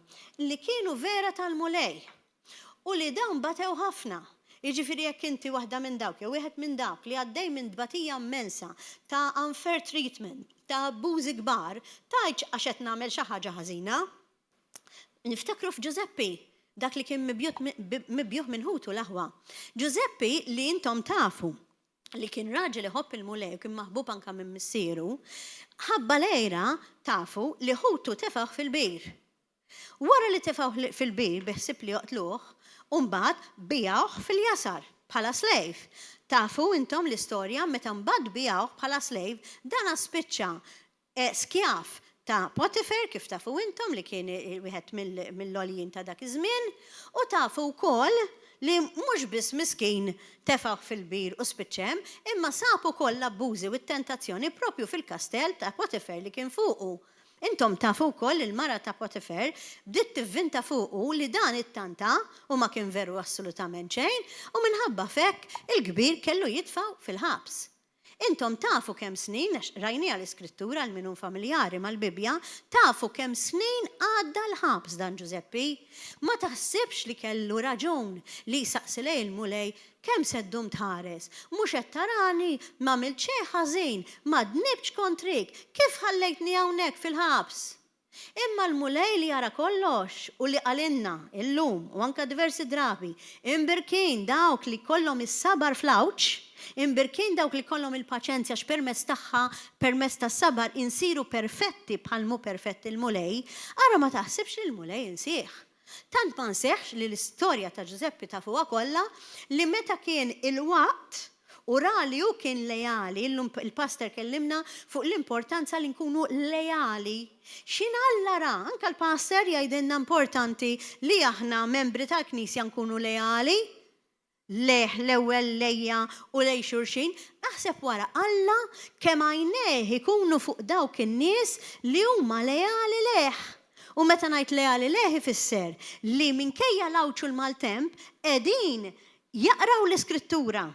li kienu vera tal-Mulej u li dawn batew ħafna. Jiġifieri jekk inti waħda minn dawk jew wieħed minn dawk li għaddej minn tbatija immensa ta' unfair treatment, ta' abbużi kbar, tgħidx għax qed nagħmel xi ħaġa ħażina. Niftakru f'Ġużeppi, dak li kien mibjugħ minn ħutu l-aħwa. Ġużeppi li intom tafu li kien raġel iħobb il-Mulej u kien maħbub anke minn missieru, ħabba l-għira tafu li ħutu tefgħuh fil-bir. Wara li tefgħuh fil-bir bi ħsieb li joqtluh, u mbagħad biegħuh fil-jasar bħala slave. Tafu intom l-istorja meta mbagħad biegħuh bħala slave, dana spiċċa Skjav ta' Potifer, kif tafu intom, li kien wieħed mill-għoljin ta' dak iż-żmien, u tafu wkoll li mhux biss miskin tefgħuh fil-bir u spiċċa hemm, imma sab ukoll l-abbużi u t-tentazzjoni proprju fil-kastell ta' Potifer li kien fuqu. Intom tafu wkoll li l-mara ta' Potifer bdiet tivvinta fuqu li dan ittanta u ma kien veru assolutament xejn, u minħabba f'hekk il-kbir kellu jitfgħu fil-ħabs. Intom tafu kemm snin, għax rajniha l-Iskrittura għal min hu familjari mal-Bibbja, tafu kemm snin għadda l-ħabs dan Ġużeppi? Ma taħsibx li kellu raġun li jsaqsi lejn il-Mulej, Kemm se ddum tħares? Mhux qed tarani? M'għamilt xejn ħażin, ma dnibtx kontrik, kif ħallejtni hawnhekk fil-ħabs? Imma l-Mulej li jara kollox u li qalilna illum u anke diversi drabi, imbirkin dawk li jkollhom is-sabar fl-għawġ, imbirkin dawk li jkollhom il-paċenzja għax permezz tagħha, permezz tas-sabar insiru perfetti bħal mhu perfett il-Mulej, ara ma taħsibx li l-Mulej insih. Tant ma nsehx li l-istorja ta' Ġużeppi tafuha kollha li meta kien il-waqt u ra li hu kien leali, illum il-pastor kellimna fuq l-importanza li nkunu leali. X'in Alla ra, anke l-pastor jgħidilna importanti li aħna membri tal-Knisja nkunu leali. Lejh l-ewwel lejja u lejn xulxin, aħseb wara Alla kemm għajnejh ikunu fuq dawk in-nies li huma leali lejh. U meta ngħid leali lejh ifisser li minkejja l-għawġ u l-maltemp qegħdin jaqraw l-Iskrittura,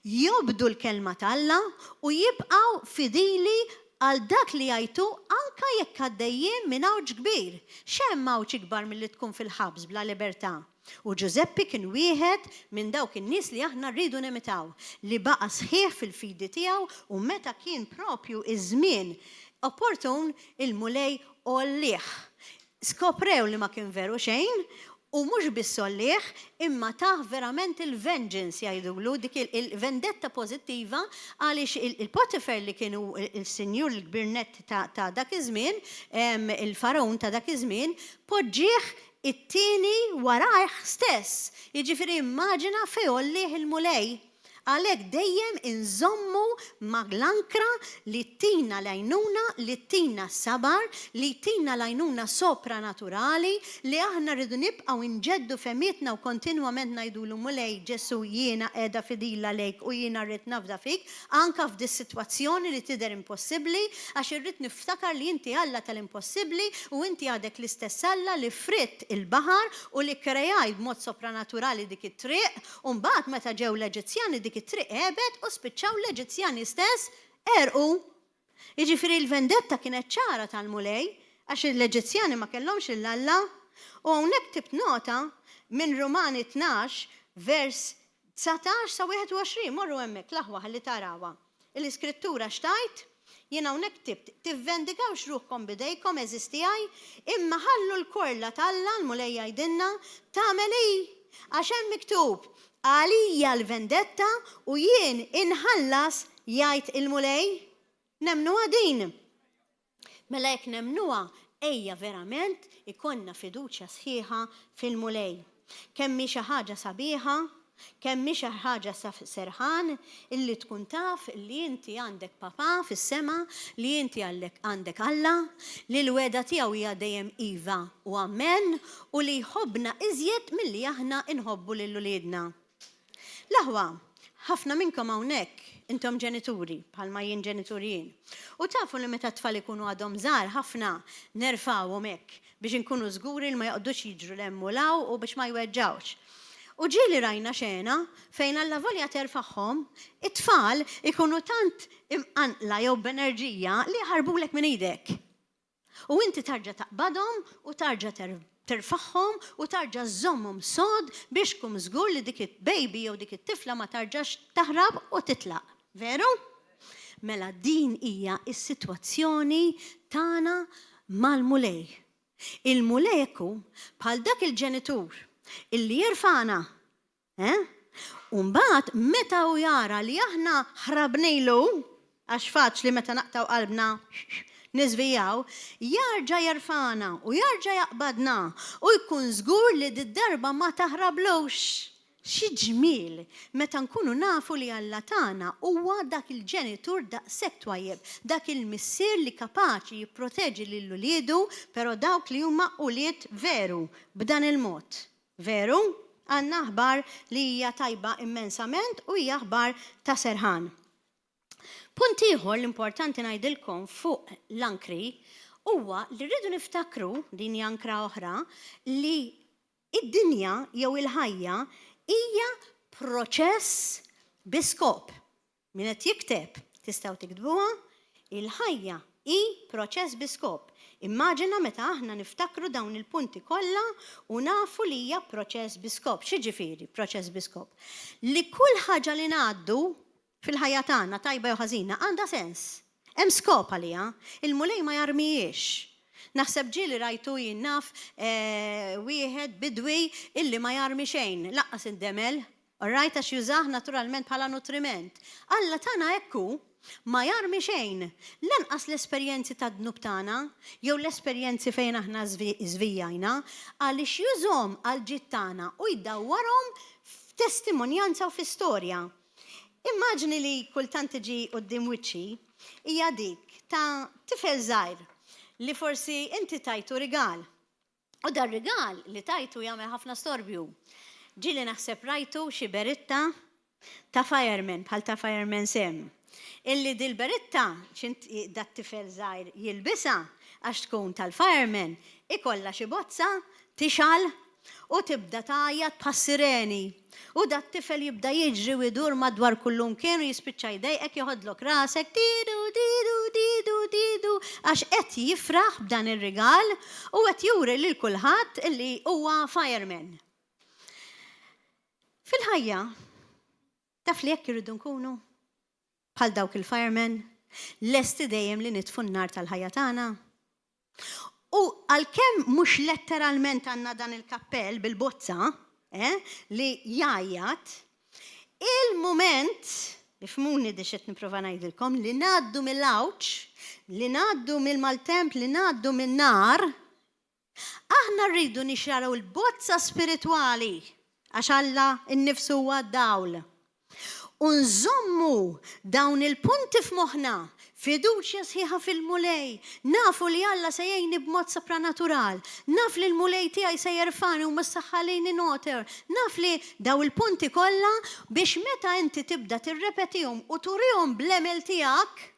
jobdu l-Kelma t'Alla u jibqgħu fidili għal dak li jgħid hu anke jekk għaddejjin minn għawġ kbir. X'hemm għawġ ikbar milli tkun fil-ħabs bla libertà? U Ġużeppi kien wieħed minn dawk in-nies li aħna rridu nimitaw, li baqa' sħiħ fil-fidi tiegħu u meta kien propju ż-żmien opportun, il-Mulej għollieh. Skoprew li ma kien veru xejn u mhux biss għollieh, imma tah verament il-vengeance jgħidulu, dik il-vendetta pożittiva għaliex il-Potifer li kien hu l-sinjur l-kbir nett ta' dak iż-żmien, il-Fargħun ta' dak iż-żmien, poġġieh It-tieni warajh stess. Jiġifieri immaġina fejn għollieh il-Mulej. Għalhekk dejjem inżommu ma' l-ankra li ttina l-għajnuna, li ttina s-sabar, li jtina l-għajnuna sopranaturali, li aħna rridu nibqgħu nġeddu fehmietna u kontinwament ngħidulu Mulej Ġesù jiena qiegħda fidila lejk u jiena rrid nafda fik anka f'dis-sitwazzjoni li tidher impossibbli għax irrid niftakar li inti Alla tal-impossibbli u inti għadek l-istess Alla li fridt il-baħar u li kkreajt b'mod sopranaturali dik it-triq, u mbagħad meta ġew l-Eġizzjani dik it-triq għebet u spiċċaw l-Eġizzjani stess għerqu. Jiġifieri l-vendetta kienet ċara tal-Mulej għax l-Eġizzjani ma kellhomx lil Alla. U hawnhekk ktibt nota minn Rumani 12 vers 19 sa 21, morru hemmhekk l-aħwa ħalli tarawha. L-Iskrittura x'tgħid? Jien hawnhekk ktibt, Tivvendikawx ruħkom b'idejkom, għeżież tiegħi, imma ħallu l-korla t'Alla, l-Mulej jgħidilna, tagħmel hi. Għax hemm miktub, Għalija l-vendetta u jien inħallas, jgħid il-Mulej. Nemmnuha din? Mela jekk nemmnuha, ejja verament ikollna fiduċja sħiħa fil-Mulej. Kemm hi xi ħaġa sabiħa, kemm hi xi ħaġa serħan illi tkun taf li inti għandek Papà fis-sema, li inti għandek Alla, li l-wegħda tiegħu hija dejjem iva u amen u li jħobbna iżjed milli aħna nħobbu lil uliedna. L-aħwa, ħafna minnkom hawnhekk intom ġenituri, bħalma jien ġenitur jien. U tafu li meta t-tfal ikunu għadhom żgħar ħafna nerfgħuhom hekk biex inkunu żguri li ma joqgħodux jiġru 'l hemm u 'l hawn u biex ma jweġġgħux. U ġieli rajna xena fejn allavolja terfagħhom, it-tfal ikunu tant imqanqla jew b'enerġija li jaħarbulek minn idek. U inti tarġa' taqbadhom u tarġa' terfagħhom u tarġa' żżommhom sod biex tkun żgur li dik it-baby jew dik it-tifla ma tarġax taħrab u titlaq. Veru? Mela din hija s-sitwazzjoni tagħna mal-Mulej. Il-Mulej hekk hu, bħal dak il-ġenitur illi jerfagħna Eh? U mbagħad meta hu jara li aħna ħrabnilu, għax faċli meta naqtgħu qalbna niżvijaw, jarġa' jerfagħna u jarġa' jaqbadna u jkun żgur li did-darba ma taħrablux. Xi ġmiel meta nkunu nafu li Alla tagħna huwa dak il-ġenitur daqshekk twajjeb, dak il-missier li kapaċi jipproteġi lil uliedu, però dawk li huma ulied veru, b'dan il-mod. Veru, għandna aħbar li hija tajba immensament u hija aħbar ta' serħan. Punt ieħor li importanti ngħidilkom fuq l-ankri huwa li rridu niftakru, din hi ankra oħra, li id-dinja jew il-ħajja hija proċess bi skop. Min qed jikteb, tistgħu tiktbuha, Il-ħajja hi proċess bi skop. Immaġina meta aħna niftakru dawn il-punti kollha u nafu li hija proċess bi skop. X'jiġifieri proċess bi skop? Li kull ħaġa li ngħaddu fil-ħajja tagħna, tajba jew ħażina, għandha sens. Hemm skop għaliha. Il-Mulej ma jarmihiex. Naħseb ġieli rajtu jien naf wieħed bidwi illi ma jarmi xejn, lanqas id-demel, alright, għax jużah naturalment bħala nutriment. Alla tagħna hekk hu, ma jarmi xejn, lanqas l-esperjenzi tad-dnub tagħna jew l-esperjenzi fejn aħna żvijajna, għaliex jużhom għall-ġid tagħna u jdawwarhom f'testimonjanza u fi storja. Immaġni li kultant tiġi quddiem wiċċi hija dik ta' tifel żgħir li forsi inti tajtu rigal. U dar-rigal li tajtu jagħmel ħafna storbju. Ġieli naħseb rajtu xi beritta ta' fireman bħal ta' fireman Sam. Illi dil-beritta dat-tifel żgħir jilbisha għax tkun tal-fireman ikollha xi bozza tixgħal U tibda tgħajjat bħas-sireni. U dat-tifel jibda jiġri u jdur madwar kullumkien u jispiċċa jdejqek joħodlok rasek, didu, didu, didu, didu, għax qed jifraħ b'dan ir-rigal u qed juri lil kulħadd li huwa fireman. Fil-ħajja, taf li hekk irridu nkunu? Bħal dawk il-firemen, lesti dejjem li nitfu n-nar tal-ħajja tagħna. U għalkemm mhux letteralment għandna dan il-kappell bil-bozza, eh, li jgħajjat, il-mument, ifhmuni di x'qed nipprova ngħidilkom, li ngħaddu mill-għawġ, li ngħaddu mill-maltemp, li ngħaddu min-nar, aħna rridu nixxaraw il-bozza spiritwali, għax Alla nnifsu huwa d-dawl. U nżommu dawn il-punti f'moħħna, fiduċja sħiħa fil-Mulej, nafu li Alla se jgħinni b'mod sopranatural, naf li l-Mulej tiegħi se jerfagħni u mhux se jħallini nogħter, naf li daw il-punti kollha biex meta inti tibda tirrepetihom u turihom bl-għemil tiegħek,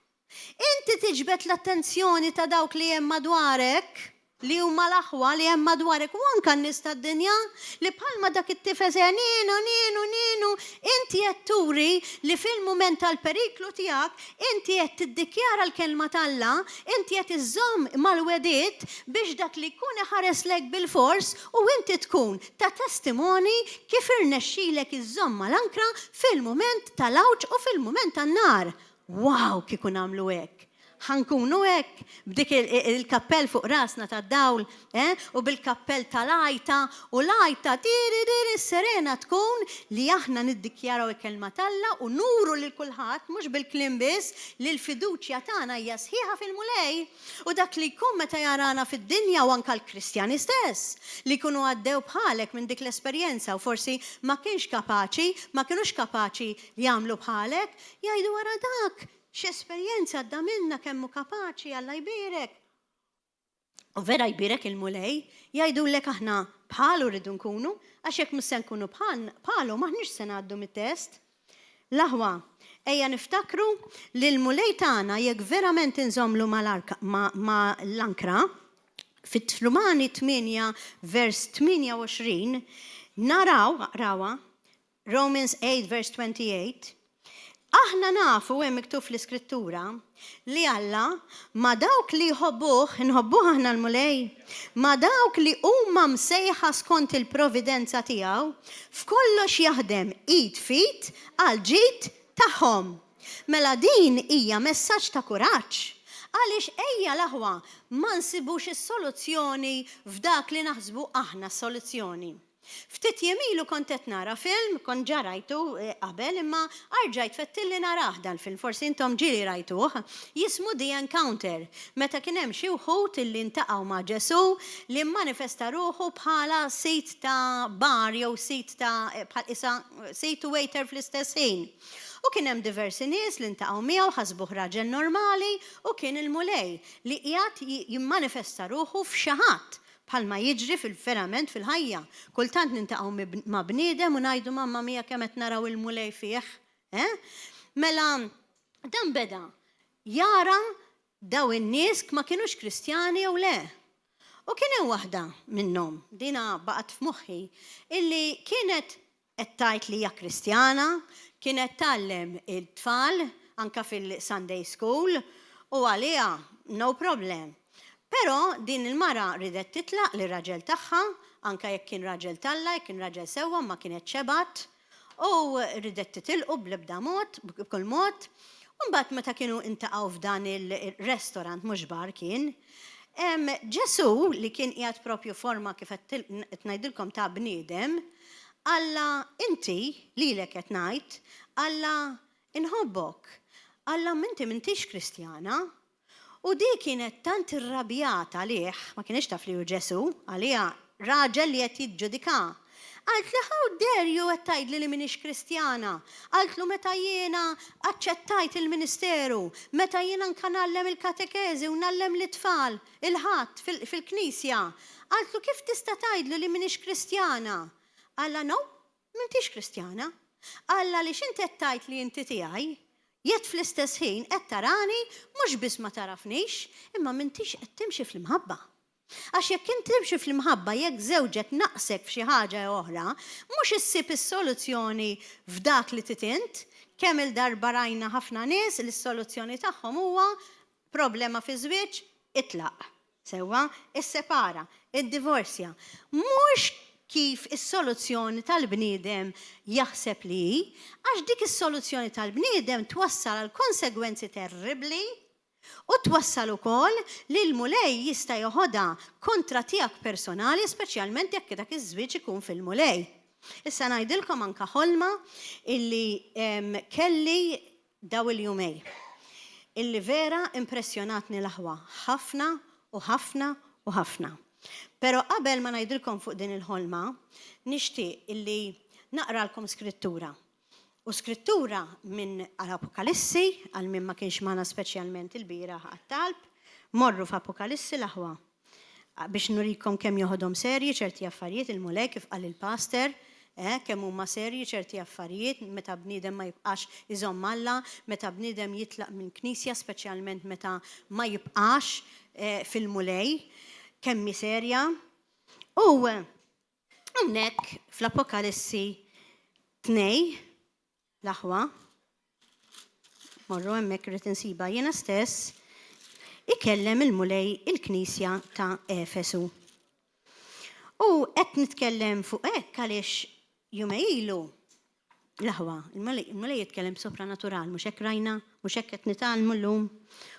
Inti tiġbed l-attenzjoni ta' dawk li hemm madwarek, li huma l-aħwa li hemm madwarek u anke n-nies tad-dinja, li bħalma dak it-tifel se ninu, ninu, ninu, inti qed turi li fil-mument tal-periklu tiegħek inti qed tiddikjara l-kelma t'Alla, inti qed iżżomm mal-wegħdiet biex dak li jkun iħares lejk bilfors u inti tkun ta' testimoni kif irnexxilek iżżomm mal-ankra fil-mument tal-għawġ u fil-mument tan-nar. Wow kieku nagħmlu hekk! Ħa nkunu hekk, b'dik il-kappell fuq rasna tad-dawl, eh, u bil-kappell tal-għajta, u l-għajta tiririr is-serena tkun li aħna niddikjaraw il-Kelma t'Alla u nuru lil kulħadd, mhux bil-kliem biss, li l-fiduċja tagħna hija sħiħa fil-Mulej. U dak li jkun meta jarana fid-dinja u anke l-Kristjani stess, li jkunu għaddew bħalek minn dik l-esperjenza u forsi ma kienx kapaċi, ma kinux kapaċi jagħmlu bħalek, Jgħidu ara dak, x'esperjenza għadda minnha, kemm hu kapaċi, Alla jbierek. U vera jbierek il-Mulej, jgħidulek aħna bħalu rridu nkunu, għax jekk mhux se nkunu bħalu m'aħniex se ngħaddu mit-test. L-aħwa, ejja niftakru li l-Mulej tagħna jekk verament inżommlu mal-ankra, fit-Rumani 8 vers 28 naraw, aqrawha, Romans 8 verse 28, Aħna nafu, hemm miktub fl-Iskrittura, li Alla ma' dawk li jħobbuh, inħobbuh aħna l-Mulej, ma' dawk li huma msejħa skont il-providenza tiegħu, f'kollox jaħdem id f'id għall-ġid tagħhom. Mela din hija messaġġ ta' kuraġġ. Għaliex ejja l-aħwa ma nsibux is-soluzzjoni f'dak li naħsbu aħna s-soluzzjoni. Ftit jiem ilu kont qed nara film, kont ġa rajtu qabel imma arġajt fettilli narah dal-film, forsi intom ġieli rajtuh, jismu The Encounter, meta kien hemm xi wħud illi ntaqgħu ma' Ġesù li mmanifesta ruħu bħala sid ta' bar jew sid ta' bħal qisha sid u waiter fl-istess ħin. U kien hemm diversi nies li ntaqgħu miegħu ħasbuh raġel normali u kien il-Mulej li qiegħed jimmanifesta ruħu f'xi ħadd Bħalma jiġri fil-verament fil-ħajja. Kultant nintaqgħu ma' bniedem u ngħidu mamma mia kemm qed naraw il-Mulej fih. Eh? Mela dan beda jara daw in-nies ma kinux Kristjani jew le. U kien hemm waħda minnhom, dina baqgħet f'moħħi, illi kienet qed tgħid li hija Kristjana, kienet tgħallem it-tfal anke fil-Sunday School u għaliha no problem. Però din il-mara riedet titlaq lir-raġel tagħha, anke jekk kien raġel t'Alla, jekk kien raġel sewwa imma kienet xebgħet u riedet titilqu bl-ebda mod, b'kull mod. U mbagħad meta kienu intaqgħu f'dan il-restaurant, mhux bar kien, Ġesù li kien qiegħed propju forma kif qed ngħidilkom ta' bniedem, qallha inti, lilek qed ngħid, qallha inħobbok. Qallha inti m'intix Kristjana. U di kienet tant irrabjata għalih, ma kinitx taf li hu Ġesù, għaliha raġel li qed jiġġudika. Qaltlu how dare you qed tgħidli li m'iniex Kristjana? Qaltlu meta jiena aċċettajt il-ministeru, meta jiena anka ngħallem il-katekeżi u ngħallem lit-tfal il-Ħadd fil-knisja. Qaltlu kif tista' tgħidlu li m'iniex Kristjana? Qallha no, M'intix Kristjana. Qal għaliex int qed tgħid li inti tiegħi, yet fl-istess ħin qed tarani mhux biss ma tagħrafnix, imma m'intix qed timxi fl-imħabba. Għax jekk int timxi fl-imħabba jekk żewġek naqsek f'xi ħaġa jew oħra, mhux issib is-soluzzjoni f'dak li trid int, kemm-il darba rajna ħafna nies li s-soluzzjoni tagħhom huwa problema fiż-żwieġ, itlaq. Sewwa, issepara, iddivorzja. Mhux kif is-soluzzjoni tal-bniedem jaħseb li hi, għax dik is-soluzzjoni tal-bniedem twassal għal konsegwenzi terribbli u twassal ukoll li l-Mulej jista' joħodha kontra tiegħek personali speċjalment jekk dak iż-żwieġ ikun fil-Mulej. Issa ngħidilkom anka ħolma illi kelli daw il-jumej. Illi vera impressjonatni l-aħwa ħafna u ħafna u ħafna. Pero qabel ma ngħidilkom fuq din il-ħolma, nixtieq illi naqralkom skrittura. U skrittura minn Apokalissi, għal min ma kienx magħna speċjalment il-bieraħ għat-talb, morru f'Apokalissi l-aħwa. Biex nurikom kemm joħodhom serji ċerti affarijiet il-Mulej kif qal il-pastor, eh, kemm huma serji ċerti affarijiet meta bniedem ma jibqax iżomm Alla, meta bniedem jitlaq minn knisja speċjalment meta ma jibqax eh, fil-Mulej, kemm hi serja. U hawnhekk fl-Apokalissi 2 L-aħwa, morru hemmhekk irrid insibha jiena stess, ikellem il-Mulej il-Knisja ta' Efesu. U qed nitkellem fuq hekk għaliex jumej ilu l-aħwa, il-Mulej jitkellem sopranatural, mhux hekk rajna, mhux hekk qed nitgħallmu llum,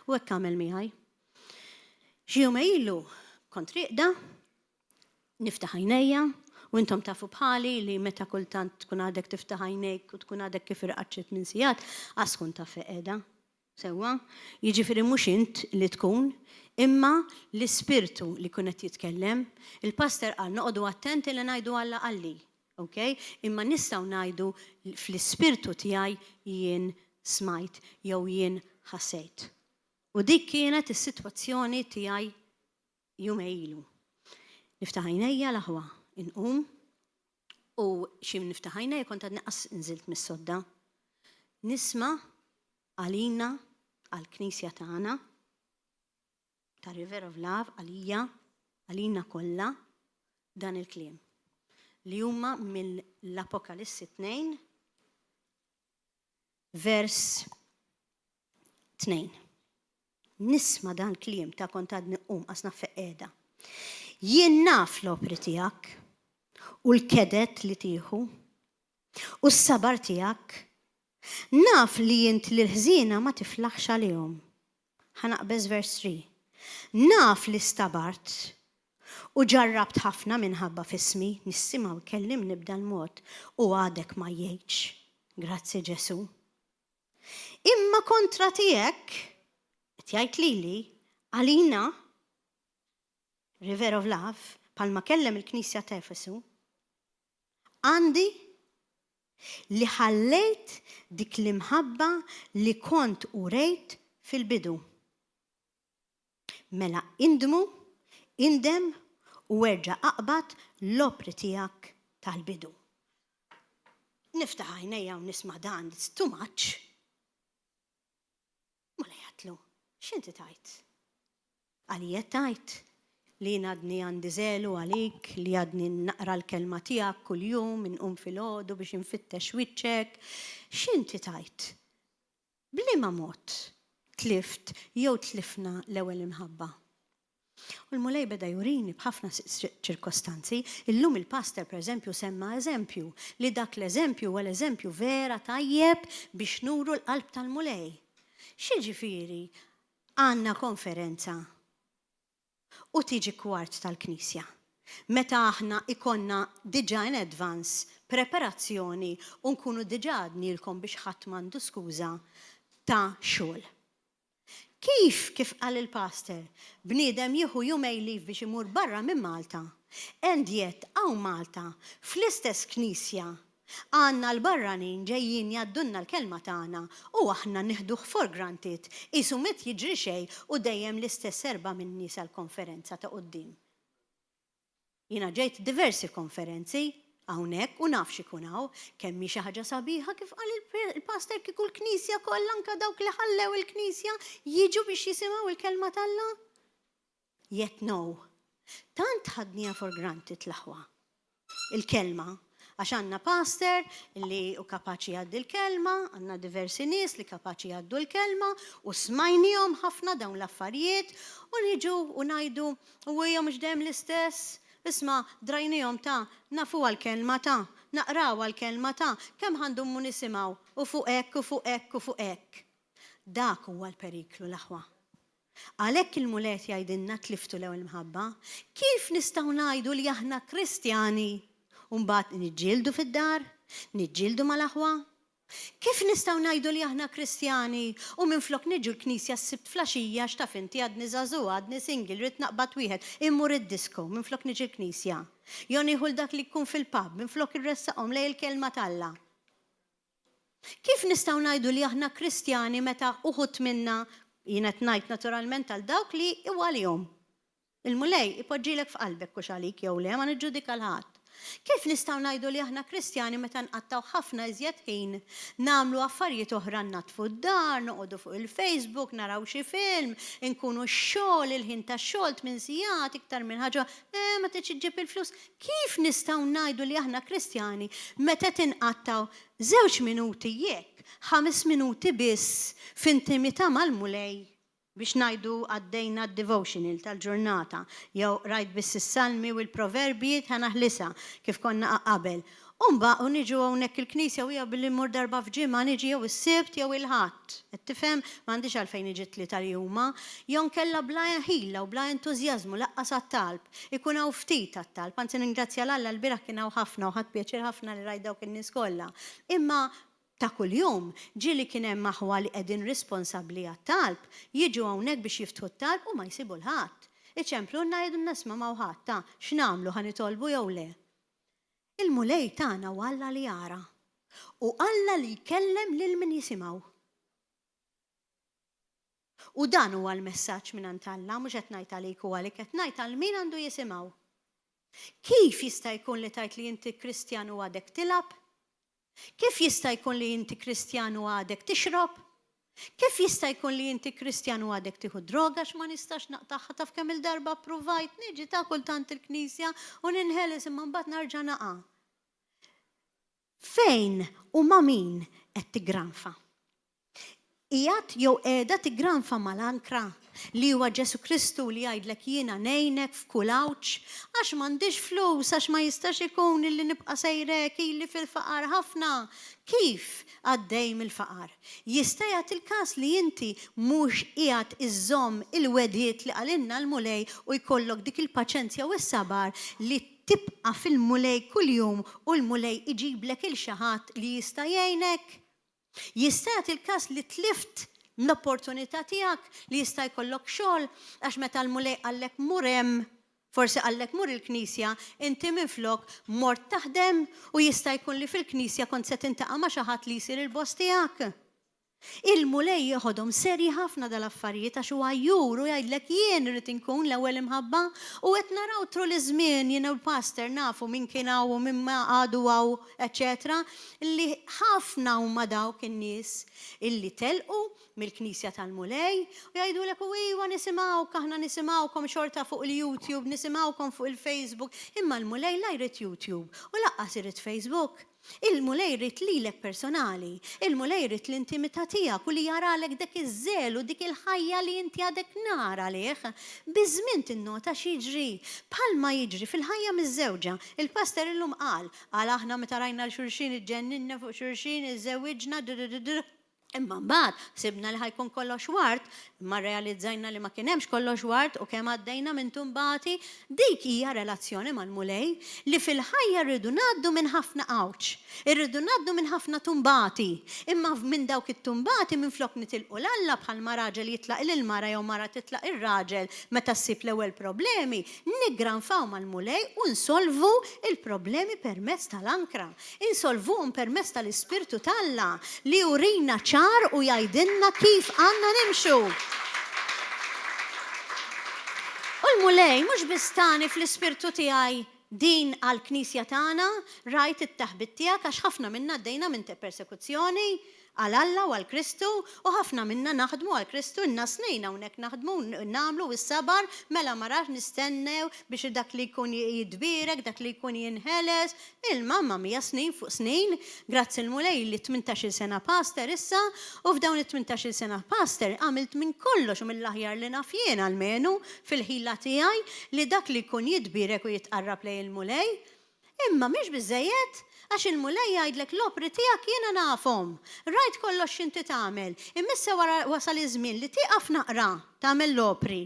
u hekk għamel miegħi. Xi jumej ilu kont rieqda, Niftaħ għajnejja, u intom tafu bħali li meta kultant tkun għadek tiftaħ għajnejk u tkun għadek kif irqadt xi tminn sigħat, qas tkun taf fejn qiegħda. Sewwa? Jiġifieri mhux int li tkun, imma l-Ispirtu li jkun qed jitkellem. Il-pastor qal noqogħdu attenti li ngħidu Alla qalli. Ok? Imma nistgħu ngħidu fl-ispirtu tiegħi jien smajt jew jien ħassejt. U dik kienet is-sitwazzjoni tiegħi Jumej ilu. Niftaħ għajnejja l-aħwa, inqum u xi niftaħ għajnejja kont għadni qas nżilt mis-sodda. Nisma' għalina għall-knisja tagħna ta' River of Love għalija, għalina kollha dan il-kliem li huma mill-Apokalissi 2 vers 2. Nisma' dan kliem ta' kont għadni qum qas naf fejn qiegħda. Jien naf l-opri tiegħek u l-kedet li tieħu u s-sabar tiegħek. Naf li int lill-ħżiena ma tiflaħx għalihom. Ħa naqbeż vers 3. Naf li stabart u ġarrabt ħafna minħabba f'ismi, nisimgħu jkellimni b'dal-mod u għadek ma għejtx. Grazzi Ġesù. Imma kontra tiegħek, qed jgħid lili, għalina, River of Love, palma kellem il-Knisja ta' Efesu, għandi li ħallejt dik l-imħabba li kont urejt fil-bidu. Mela indmu, indem u erġa' aqbad l-opri tiegħek tal-bidu. Niftaħ għajnejja u nisma' dan, it's too much. Mela jgħidlu, x'inti tgħid? Għalija tgħid li jien għadni għandi żelu għalik, li għadni naqra l-kelma tiegħek kuljum, inqum filgħodu biex infittex wiċċek. X'inti tgħid? B'liema mod tlift jew tlifna l-ewwel imħabba? U l-Mulej beda jurini b'ħafna ċirkostanzi. Illum il-pastor, per eżempju, semma eżempju, li dak l-eżempju huwa l-eżempju vera tajjeb biex nuru l-qalb tal-Mulej. X'jiġifieri għandna konferenza? U tiġi kwart tal-knisja. Meta aħna ikollna diġà in advance preparazzjoni u nkunu diġà għadnielkom biex ħadd m'għandu skuża ta' xogħol. Kif, kif qal il-pastor, bniedem jieħu jumej leave biex imur barra minn Malta, and yet hawn Malta, fl-istess knisja, għandna l-barranin ġejjin jgħaddulna l-kelma tagħna u aħna nieħduh for granted, qisu m'qed jiġri xejn u dejjem l-istess erba' min-nies għall-konferenza ta' quddiem. Jiena ġejt diversi konferenzi hawnhekk u naf x'ikun hawn, kemm hi xi ħaġa sabiħa kif qal il-pastor kieku l-knisja kollha anke dawk li ħallew il-knisja jiġu biex jisimgħu l-kelma t'Alla. Yet no. Tant ħadniha for granted l-aħwa. Il-kelma. Għax għandna pastor li hu kapaċi jgħaddi l-kelma, għandna diversi nies li kapaċi jgħaddu l-kelma u smajnihom ħafna dawn l-affarijiet u niġu u ngħidu u hija mhux dejjem l-istess. Isma' drajnihom ta' nafuha l-kelma ta' naqrawha l-kelma ta' kemm ħa ndumu nisimgħu u fuq hekk u fuq hekk u fuq hekk. Dak huwa l-periklu l-aħwa. Għalhekk il-Mulej qed jgħidilna tliftu l-ewwel imħabba. Kif nistgħu ngħidu li aħna Kristjani u mbagħad niġġieldu fid-dar, niġġieldu mal-aħwa? Kif nistgħu ngħidu li aħna Kristjani u minflok niġu l-knisja s-Sibt flaxija għax taf inti għadni żagħżugħa, għadni single, rrid naqbad wieħed, immur id-disco minflok niġi l-knisja? Jew nieħu 'l dak li jkun fil-pub minflok irressaqhom lejn il-Kelma t'Alla? Kif nistgħu ngħidu li aħna Kristjani meta uħud minna, jien qed ngħid naturalment għal dawk li hu għalihom. Il-Mulej ipoġġilek f'qalbek hux għalik jew le, ma niġġudika 'l ħadd. Kif nistgħu ngħidu li aħna Kristjani meta nqattgħu ħafna iżjed ħin nagħmlu affarijiet oħra nnaddfu d-dar, noqogħdu fuq il-Facebook, naraw xi film, inkunu x-xogħol, il-ħin tax-xogħol tmien sigħat iktar minn ħaġa, eh ma tridx iġġib il-flus. Kif nistgħu ngħidu li aħna Kristjani meta qed inqattgħu żewġ minuti jekk ħames minuti biss f'intimità mal-Mulej biex ngħidu għaddejna d-devotional tal-ġurnata jew qrajt biss is-Salmi u l-Proverbji ħa naħlisha kif konna qabel. U mbagħad u niġu hawnhekk il-knisja u hija billi mmur darba f'ġimgħa niġi jew is-Sibt jew il-Ħadd. Qed tifhem? M'għandix għalfejn niġi t-Tlieta li huma. Jew nkella bla ħila u bla entużjażmu laqqas għat-talb. Ikun hawn ftit għat-talb. Anzi ningrazzja 'l Alla lbieraħ kien hawn ħafna u ħadt pjaċir ħafna li rajt dawk in-nies kollha. Imma ta' kuljum, ġieli kien hemm aħwa li qegħdin responsabbli għat-talb, jiġu hawnhekk biex jiftħu t-talb u ma jsibu 'l ħadd. Iċemplulna jgħidulna isma' m'hawn ħadd, ta, x'nagħmlu, ħa nitolbu jew le? Il-Mulej tagħna hu Alla li jara u Alla li jkellem lil min jisimgħu. U dan huwa l-messaġġ mingħand Alla, mhux qed ngħid għalik u għalik, qed ngħid għal min għandu jisimgħu. Kif jista' jkun li tgħid li inti Kristjan u għadek tilgħab? Kif jista' jkun li inti Kristjan u għadek tixrob? Kif jista' jkun li inti Kristjan u għadek tieħu droga għax ma nistax naqtagħha taf kemm-il darba ppruvajt niġi ta' kultant il-knisja u ninħeles imma mbagħad narġa' naqa'. Fejn u ma' min qed tiggranfa? Qiegħed jew qiegħda tiggranfa mal-ankra, li huwa Ġesù Kristu li jgħidlek jiena ngħinek f'kull għawġ, għax m'għandix flus, għax ma jistax ikun illi nibqa' sejrek, ili fil-faqar ħafna. Kif għaddej mill-faqar? Jista' jagħti l-każ li inti mhux qiegħed iżżomm il-wegħdiet li qalilna l-Mulej u jkollok dik il-paċenzja u s-sabar li tibqa' fil-Mulej kuljum u l-Mulej iġiblek 'il xi ħadd li jista' jgħinek? Jista' jagħti l-każ li tlift l-opportunità tiegħek li jista' jkollok xogħol għax meta l-Mulej qallek mur hemm, forsi qallek mur il-knisja, inti minflok mort taħdem u jista' jkun li fil-knisja kont se tintaqa' ma' xi ħadd li jsir il-boss tiegħek. Il-Mulej jeħodhom serji ħafna dal-affarijiet għax hu għajjur u jgħidlek jien irrid inkun l-ewwel imħabba u qed naraw tul iż-żmien jien u l-pastor nafu min kien hawn u min ma għadu hawn eċċetera li ħafna huma dawk in-nies illi telqu mill-Knisja tal-Mulej u jgħidulek u iwa nisimgħuk, aħna nisimgħukom xorta fuq il-YouTube, nisimgħukom fuq il-Facebook, imma l-Mulej la jrid YouTube u lanqas irid Facebook. Il-Mulej jrid lilek personali, il-Mulej jrid l-intimità tiegħek u li jaralek dak iż-żelu, dik il-ħajja li inti għadek nar għalih. Biż-żmien tinnota x'jiġri. Bħalma jiġri fil-ħajja miżżewġa. Il-pastor illum qal, Għala aħna meta rajna 'l xulxin iġġenninna fuq xulxin, iżżewwiġna, dudududud. Imma mbagħad sibna li ħajkun kollox ward, imma rrealizzajna li ma kien hemmx kollox ward u kemm għaddejna minn tumbati. Dik hija relazzjoni mal-Mulej li fil-ħajja rridu ngħaddu minn ħafna għawġ, irridu ngħaddu minn ħafna tumbati. Imma minn dawk it-tumbati minflok nitilqu 'l Alla bħalma raġel jitlaq lil mara jew mara titlaq ir-raġel meta ssib l-ewwel problemi, niggranfaw mal-Mulej u nsolvu l-problemi permezz tal-ankra. Insolvuhom permezz tal-Ispirtu t'Alla li jurina ċar u jgħidilna kif għandna nimxu. U l-Mulej mhux biss tani fl-ispirtu tiegħi din għall-Knisja tagħna, rajt it-taħbit tiegħek għax ħafna minna għaddejna minn persekuzzjoni, għal Alla u għal Kristu, u ħafna minna naħdmu għal Kristu, ilna snin hawnhekk naħdmu u nagħmlu u s-sabar, mela ma rax nistennew biex dak li jkun jitbierek, dak li jkun jinħeles, il-mamma mia snin fuq snin, grazzi l-Mulej li tmintax-il sena pastor issa, u f'dawn it-tmintax-il sena pastor għamilt minn kollox u mill-aħjar li naf jien almenu fil-ħila tiegħi li dak li jkun jitbierek u jitqarrab lejn il-Mulej. Imma mhix biżżejjed, għax il-Mulej jgħidlek l-opri tiegħek jiena nafhom. Rajt kollox x'inti tagħmel, imma issa wara wasal iż-żmien li tieqaf naqra tagħmel l-opri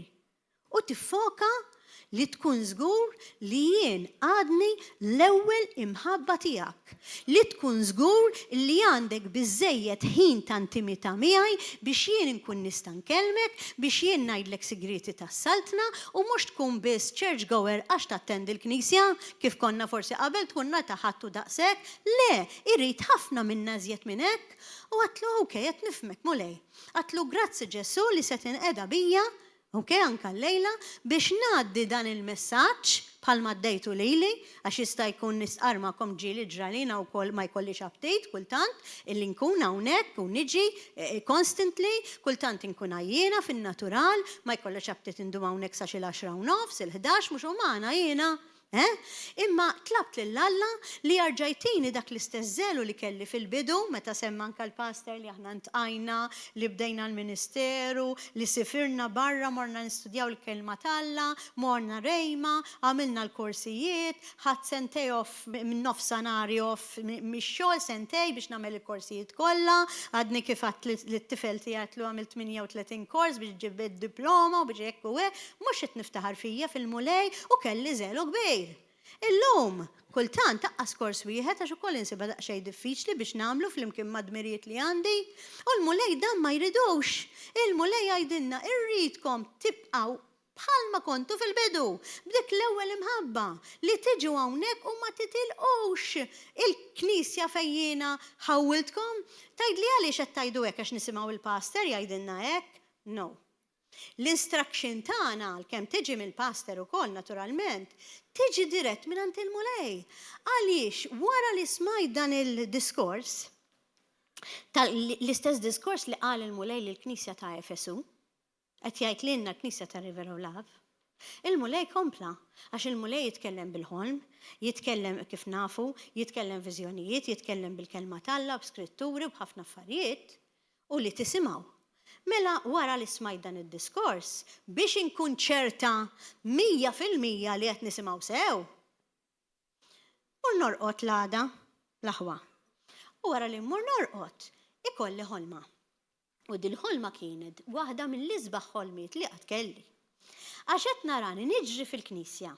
u tiffoka li tkun żgur li jien għadni l-ewwel imħabba tiegħek. Li tkun żgur li għandek biżżejjed ħin ta' intimità miegħi biex jien inkun nista' nkellmek, biex jien ngħidlek sigrieti tas-Saltna u mhux tkun biss church goer għax tattendi l-knisja, kif konna forsi qabel tkun nhar ta' Ħadd u daqshekk. Le, irid ħafna minna iżjed minn hekk. U għedtlu, ok, qed nifhmek, Mulej. Għedtlu, grazzi Ġesù li se tinqeda bija Ok, anke llejla, biex ngħaddi dan il-messaġġ bħalma għaddejtu lili, għax jista' jkun nistqarr magħkom ġieli ġrali jiena wkoll ma jkollix aptit kultant illi nkun hawnhekk u niġi constantly, kultant inkun għajjiena fin-natural, ma jkollix aptit indum hawnhekk sa xi l-għaxra u nofs, il-ħdax, mhux umana jiena. Eh? Imma tlabt lil Alla li jarġa' jtini dak l-istess żelu li kelli fil-bidu, meta semma anke l-pastor li aħna ntqajna, li bdejna l-ministeru, li sifirna barra morna nistudjaw il-Kelma t'Alla, morna Rejma, għamilna l-korsijiet, ħadt sentej off minn nofsanhari off mix-xogħol sentej biex nagħmel il-korsijiet kollha, għadni kif għedt lit-tifel tiegħi għedtlu għamilt 38 kors biex ġġib id-diploma u biex hekk u hekk, Mhux qed niftaħar fija fil-Mulej u kelli żelu kbir. Illum, kultant aqqas kors wieħed għax ukoll insibha daqsxejn diffiċli biex nagħmlu flimkien mad-dmirijiet li għandi. U l-Mulej dan ma jridux. Il-Mulej jgħidilna, irridkom tibqgħu bħalma kontu fil-bidu, b'dik l-ewwel imħabba, li tiġu hawnhekk u ma titilqux il-knisja fejn jiena ħawwiltkom. Tgħidli għaliex qed tgħidu hekk għax nisimgħu il-pastor jgħidilna hekk? No. L-instruction tagħna, għalkemm tiġi mill-pastor ukoll naturalment, tiġi dirett mingħand il-Mulej. Għaliex wara li smajt dan il-diskors, l-istess diskors li qal il-Mulej lill-Knisja ta' Efesu, qed jgħid lilna l-Knisja ta' River of Love, il-Mulej kompla, għax il-Mulej jitkellem bil-ħolm, jitkellem kif nafu, jitkellem viżjonijiet, jitkellem bil-kelma t'Alla, b'skritturi u b'ħafna affarijiet, u li tisimgħu. Mela wara li smajt dan id-diskors, biex inkun ċerta 100% li qed nisimgħu sew, mur norqod l-għada, l-aħwa. U wara li mmur norqod, ikolli ħolma. U dil-ħolma kienet waħda mill-isbaħ ħolmiet li qatt kelli. Għax qed narani niġri fil-knisja,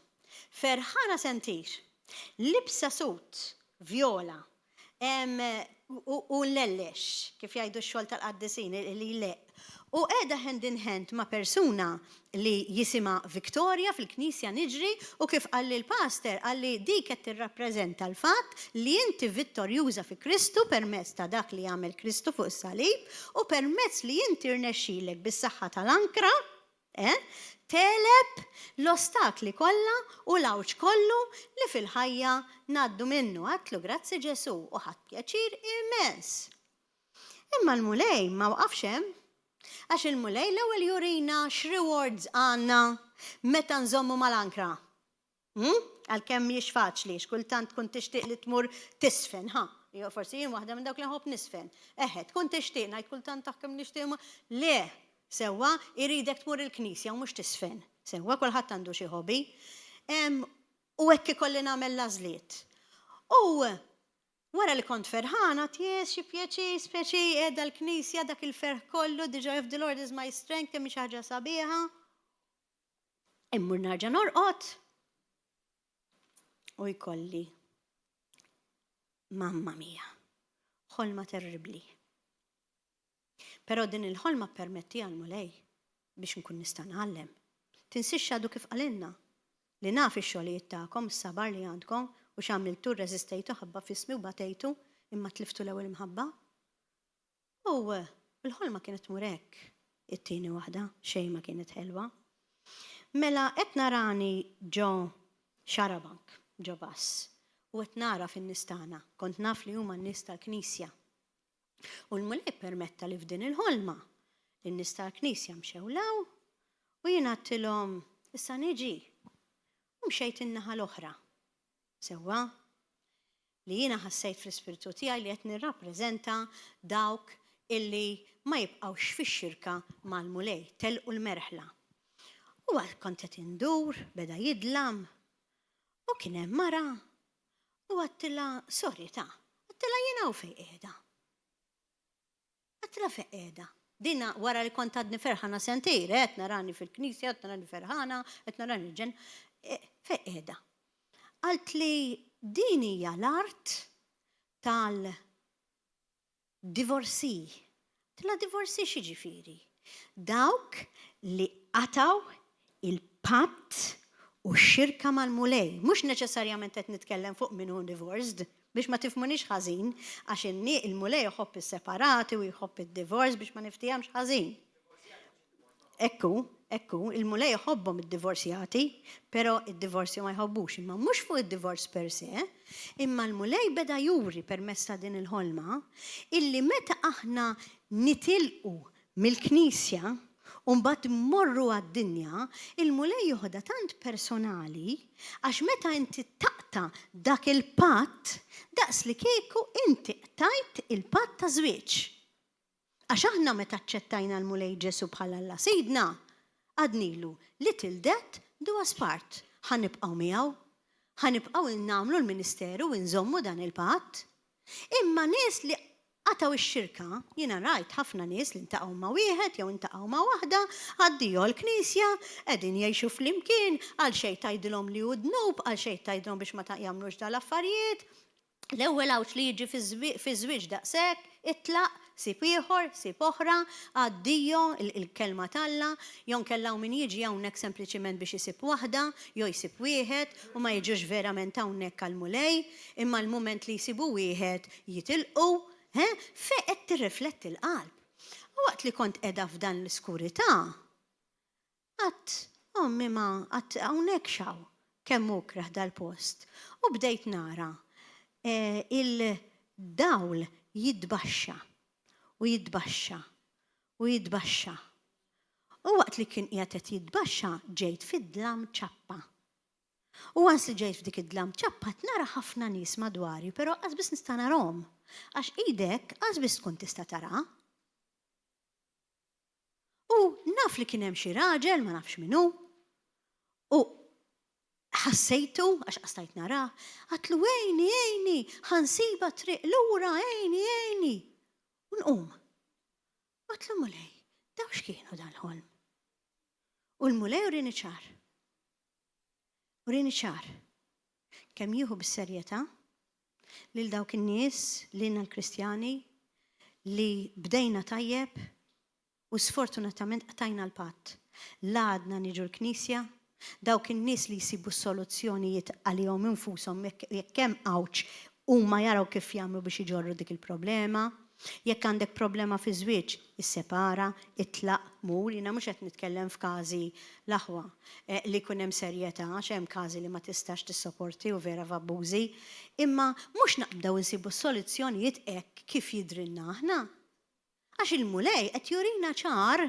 ferħana se ntir, libsa sut vjola, u nlellex, kif jgħidu x-xogħol tal-qaddisin, li jleqq. U qiegħda hand in hand ma' persuna li jisimha Victoria fil-knisja niġri u kif qalli l-pastor, qalli dik qed tirrappreżenta l-fatt li inti vittorjuża fi Kristu permezz ta' dak li għamel Kristu fuq is-salib u permezz li inti rnexxilek bis-saħħa tal-ankra, Eh? Tegħleb l-ostakli kollha u l-għawġ kollu li fil-ħajja ngħaddu minnu. Għedtlu grazzi Ġesù u ħadt pjaċir immens. Imma l-Mulej ma waqafx hemm. Għax il-Mulej l-ewwel jurina x'rewards għandna meta nżommu mal-ankra. Hm? Għalkemm mhijiex faċli, x'kultant tkun tixtieq li tmur tisfen, ha. Jew forsi jien waħda minn dawk li nħobb nisfen. Eħe, tkun tixtieq ngħid kultant aħ kemm nixtieq ma. Le, sewwa, iridek tmur il-knisja u mhux tisfen. Sewwa, kulħadd għandu xi hobby. U hekk ikolli nagħmel l-għażliet. U. Wara li kont ferħana, ties, xi pjaċir, speċi qiegħda l-knisja dak il-ferħ kollu, the joy of the Lord is my strength, kemm xi ħaġa sabiħa. Immur narġa' norqod. U jkolli mamma mia, ħolma terribli. Però din il-ħolma ppermettiha l-Mulej biex nkun nista' ngħallem. Tinsiex għadu kif qalilna li naf ix-xogħlijiet tagħkom, is-sabar li għandkom u x'għamiltu, rreżistejtu ħabba f'ismi u batejtu imma tliftu l-ewwel imħabba. U l-ħolma kienet tmur hekk, it-tieni waħda, xejn ma kienet ħelwa. Mela qed narani ġo xarabank, ġo bus, u qed nara fin-nies tagħna, kont naf li huma n-nies tal-Knisja. U l-Mulej permetta li f'din il-ħolma in-nies tal-Knisja mxew 'l hawn u jien għedtilhom issa niġi. U mxejt in-naħa l-oħra. Sewwa? Li jiena ħassejt fl-ispirtu tiegħi li qed nirrappreżenta dawk illi ma jibqgħux fix-xirka mal-Mulej, telqu l-merħla. U għal kont qed indur, beda jidlam, u kien hemm mara u għedtilha sorry ta, għedtilha jien hawn fejn qiegħda. Għedtilha fejn qiegħda. Dina wara li kont għadni ferħana sentejn, qed narani fil-knisja, qed narani ferħana, qed narani ġen. E, fejn qiegħda? Qaltli din hija l-art tal divorsi. Tla divorsi x'jiġifieri? Dawk li qatgħu il-patt u x-xirka mal-Mulej. Mhux neċessarjament qed nitkellem fuq min hu divorced, biex ma tifhmunix ħażin, għax il-Mulej iħobb is-separati u jħobb id-divorce biex ma niftihemx ħażin. Ekku, ekku, il-Mulej iħobbhom id-divorzjati, però id-divorzju ma jħobbux, imma mhux fuq id-divorce per se, imma l-Mulej beda juri permezz ta' din il-ħolma illi meta aħna nitilqu mill-Knisja u mbagħad mmorru għad-dinja, il-Mulej joħodha tant personali għax meta inti taqta' dak il-patt, daqs li kieku inti qtajt il-patt ta' żwieġ. Għax aħna meta aċċettajna l-Mulej Ġesù bħala Alla Sidna, għadnilu li till death do us part. Ħa nibqgħu miegħu. Ħa nibqgħu nagħmlu l-ministeru u nżommu dan il-patt. Imma nies li qatgħu x-xirka, jiena rajt ħafna nies li ntaqgħu ma' wieħed jew intaqgħu ma' waħda, addio l-knisja, qegħdin jgħixu flimkien, għal xejn tgħidilhom li hu dnub, għal xejn tgħidilhom biex ma jagħmlux dal-affarijiet. L-ewwel għawġ li jiġi fiż-żwieġ daqshekk, itlaq, sib ieħor, sib oħra, addio il-kelma t'Alla, jew inkella hawn min jiġi hawnhekk sempliċiment biex isib waħda, jew jsib wieħed, u ma jiġux verament hawnhekk għall-Mulej, imma l-mument li jsibu wieħed jitilqu, he, fejn qed tirrifletti l-qalb. U waqt li kont qiegħda f'dan l-iskurità, Għadt, Ommi ma, għadt hawnhekk x'hawn? Kemm hu ikrah dal-post. U bdejt nara il-dawl jitbaxxa u jitbaxxa u jitbaxxa. U waqt li kien qiegħed qed jitbaxxa ġejt fid-dlam ċappa. U once li ġejt f'dik id-dlam ċappa qed nara ħafna nies madwari però qas biss nista' narahom għax idek qas biss tkun tista' tara. U naf li kien hemm xi raġel, ma nafx min hu, u ħassejtu, għax qastajt narah, għatlu għejni, għejni, ħa nsibha triq lura, għejni, għejni. U nqum. Għatlu Mulej, daw x'kienu dal-ħolm? U l-Mulej urini ċar. Urini ċar. Kemm jieħu bis-serjetà lil dawk in-nies, lilna l-Kristjani, li bdejna tajjeb u sfortunatament qtajna l-patt. L-għadna niġu l-knisja, dawk in-nies li jsibu soluzzjonijiet għalihom infushom jekk hemm għawġ huma jaraw kif jagħmlu biex iġorru dik il-problema. Jekk għandek problema fi żwieġ, issepara, itlaq, mur, jiena mhux qed nitkellem f'każi l-aħwa li jkun hemm serjetà għax hemm każi li ma tistax tissoporti u vera f'abbużi, imma mhux naqbdew insibu s-soluzzjonijiet hekk kif jidhrilna aħna. Għax il-Mulej qed jurina ċar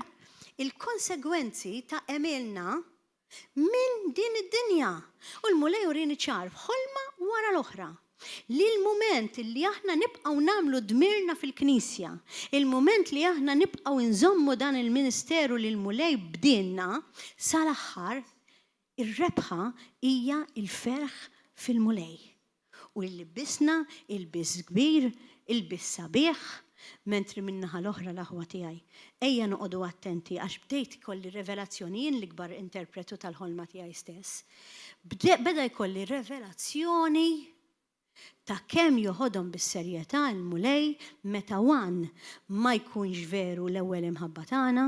il-konsegwenzi ta' għemilna minn din id-dinja. U l-Mulej urieni ċar f'ħolma wara l-oħra li l-mument li aħna nibqgħu nagħmlu dmirna fil-Knisja, il-mument li aħna nibqgħu nżommu dan il-ministeru li l-Mulej bdielna sal-aħħar, ir-rebħa hija l-ferħ fil-Mulej. U libbisna ilbies kbir, ilbies sabiħ, mentri min-naħa l-oħra l-aħwa tiegħi. Ejja noqogħdu attenti għax bdejt ikolli revelazzjoni jien l-ikbar interpretu tal-ħolma tiegħi stess. Beda jkolli revelazzjoni ta' kemm joħodhom bis-serjetà l-Mulej meta one ma jkunx veru l-ewwel imħabba tagħna.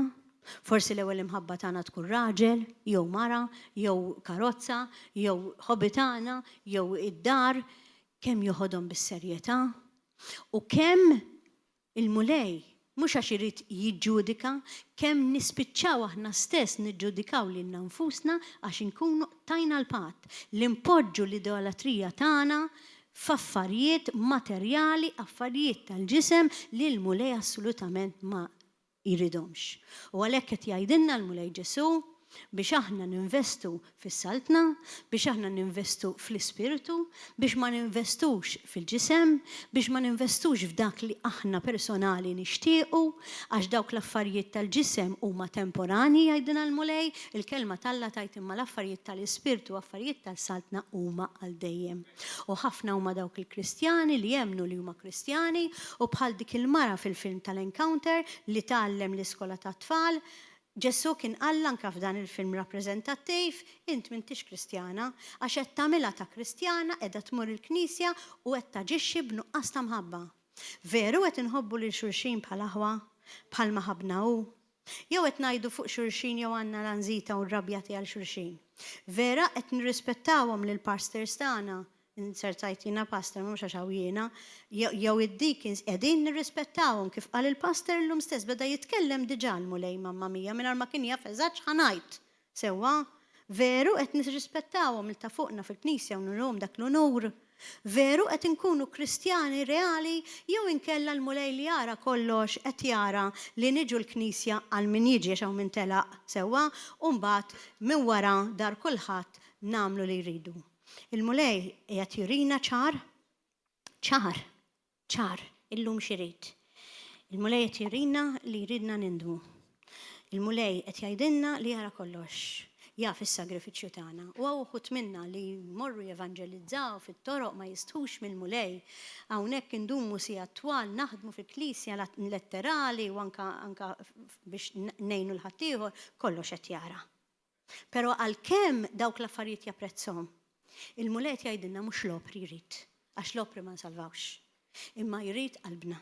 Forsi l-ewwel imħabba tagħna tkun raġel, jew mara, jew karozza, jew hobby tagħna, jew id-dar, kemm joħodhom bis-serjetà u kemm il-Mulej mhux għax irid jiġġudika, kemm nispiċċaw aħna stess niġġudikaw lilna nfusna għax inkunu qtajna l-patt li npoġġu l-idolatrija tagħna f'affarijiet materjali, affarijiet tal-ġisem li l-Mulej assolutament ma jridhomx. U għalhekk qed jgħidilna l-Mulej Ġesù biex aħna ninvestu fis-Saltna, biex aħna ninvestu fl-Ispirtu, biex ma ninvestux fil-ġisem, biex ma ninvestux f'dak li aħna personali nixtiequ, għax dawk l-affarijiet tal-ġisem huma temporanji jgħidilna l-Mulej, il-Kelma t'Alla tgħid imma l-affarijiet tal-Ispirtu, affarijiet tal-Saltna huma għal dejjem. U ħafna huma dawk il-Kristjani li jemmnu li huma Kristjani u bħal dik il-mara fil-film tal-Encounter li tgħallem l-iskola tat-tfal, Ġesù kien qallha anke f'dan il-film rappreżentattiv, int m'intix Kristjana, għax qed tagħmilha ta' Kristjana, qiegħda tmur il-knisja u qed taġixxi b'nuqqas ta' mħabba. Veru qed inħobbu lil xulxin bħal aħwa, bħalma ħabbna hu? Jew qed ngħidu fuq xulxin jew għandna l-anżita u rrabjati għal xulxin? Vera qed nirrispettawhom lill-pastors tagħna, inzertajt jiena pastor mhux għax hawn jiena, jew id-deacons qegħdin nirrispettawhom kif qal il-pastor illum stess beda jitkellem diġà l-Mulej mamma mia mingħajr ma kien jaf eżatt x'ħa ngħid. Sewwa? Veru qed nirrispettawhom lil ta' fuqna fil-knisja u nuruhom dak l-unur? Veru qed inkunu Kristjani reali jew inkella l-Mulej li jara kollox qed jara li niġu l-knisja għal min jiġi għax hawn min telaq sewwa u mbagħad minn wara dar kulħadd nagħmlu li jridu. Il-Mulej qiegħed jurina ċar, ċar, ċar illum x'irid. Il-Mulej qed jurina li jridna nindmu. Il-Mulej qed jgħidilna li jara kollox. Jaf is-sagrifiċċju tagħna. U hawn uħud minna li jmorru jevanġelizzaw fit-toroq ma jistħux mill-Mulej. Hawnhekk indumu sigħat twal naħdmu fil-knisja letterali u anka anka biex ngħinu 'l ħaddieħor, kollox qed jara. Però għalkemm dawk l-affarijiet japprezzhom, il-Mulej qed jgħidilna mhux l-opri jrid, għax l-opri ma nsalvawx, imma jrid qalbna.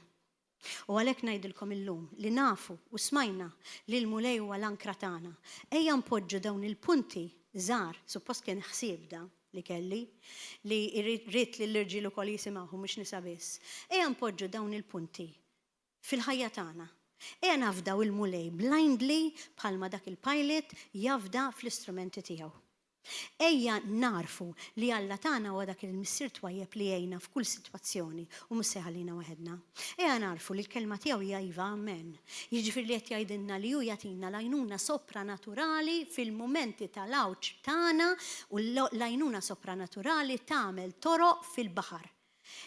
U għalhekk ngħidilkom illum li nafu u smajna li l-Mulej huwa l-ankra tagħna. Ejja npoġġu dawn il-punti żgħar, suppost kien ħsieb da li kelli, li ridt li l-irġiel ukoll jisimgħuh u mhux nisa biss. Ejja npoġġu dawn il-punti fil-ħajja tagħna. Ejja nafdaw il-Mulej blindly bħalma dak il-pilot jafda fl-istrumenti tiegħu. Ejja nagħrfu li Alla tagħna huwa dak il-Missier twajjeb li jgħinna f'kull sitwazzjoni u mhux se jħallina waħedna. Ejja nagħrfu li l-Kelma tiegħu hija iva, amen. Jiġifieri li qed jgħidilna li hu jagħtina l-għajnuna sopranaturali fil-mumenti tal-għawġ tagħna u l-għajnuna sopranaturali tagħmel toroq fil-baħar.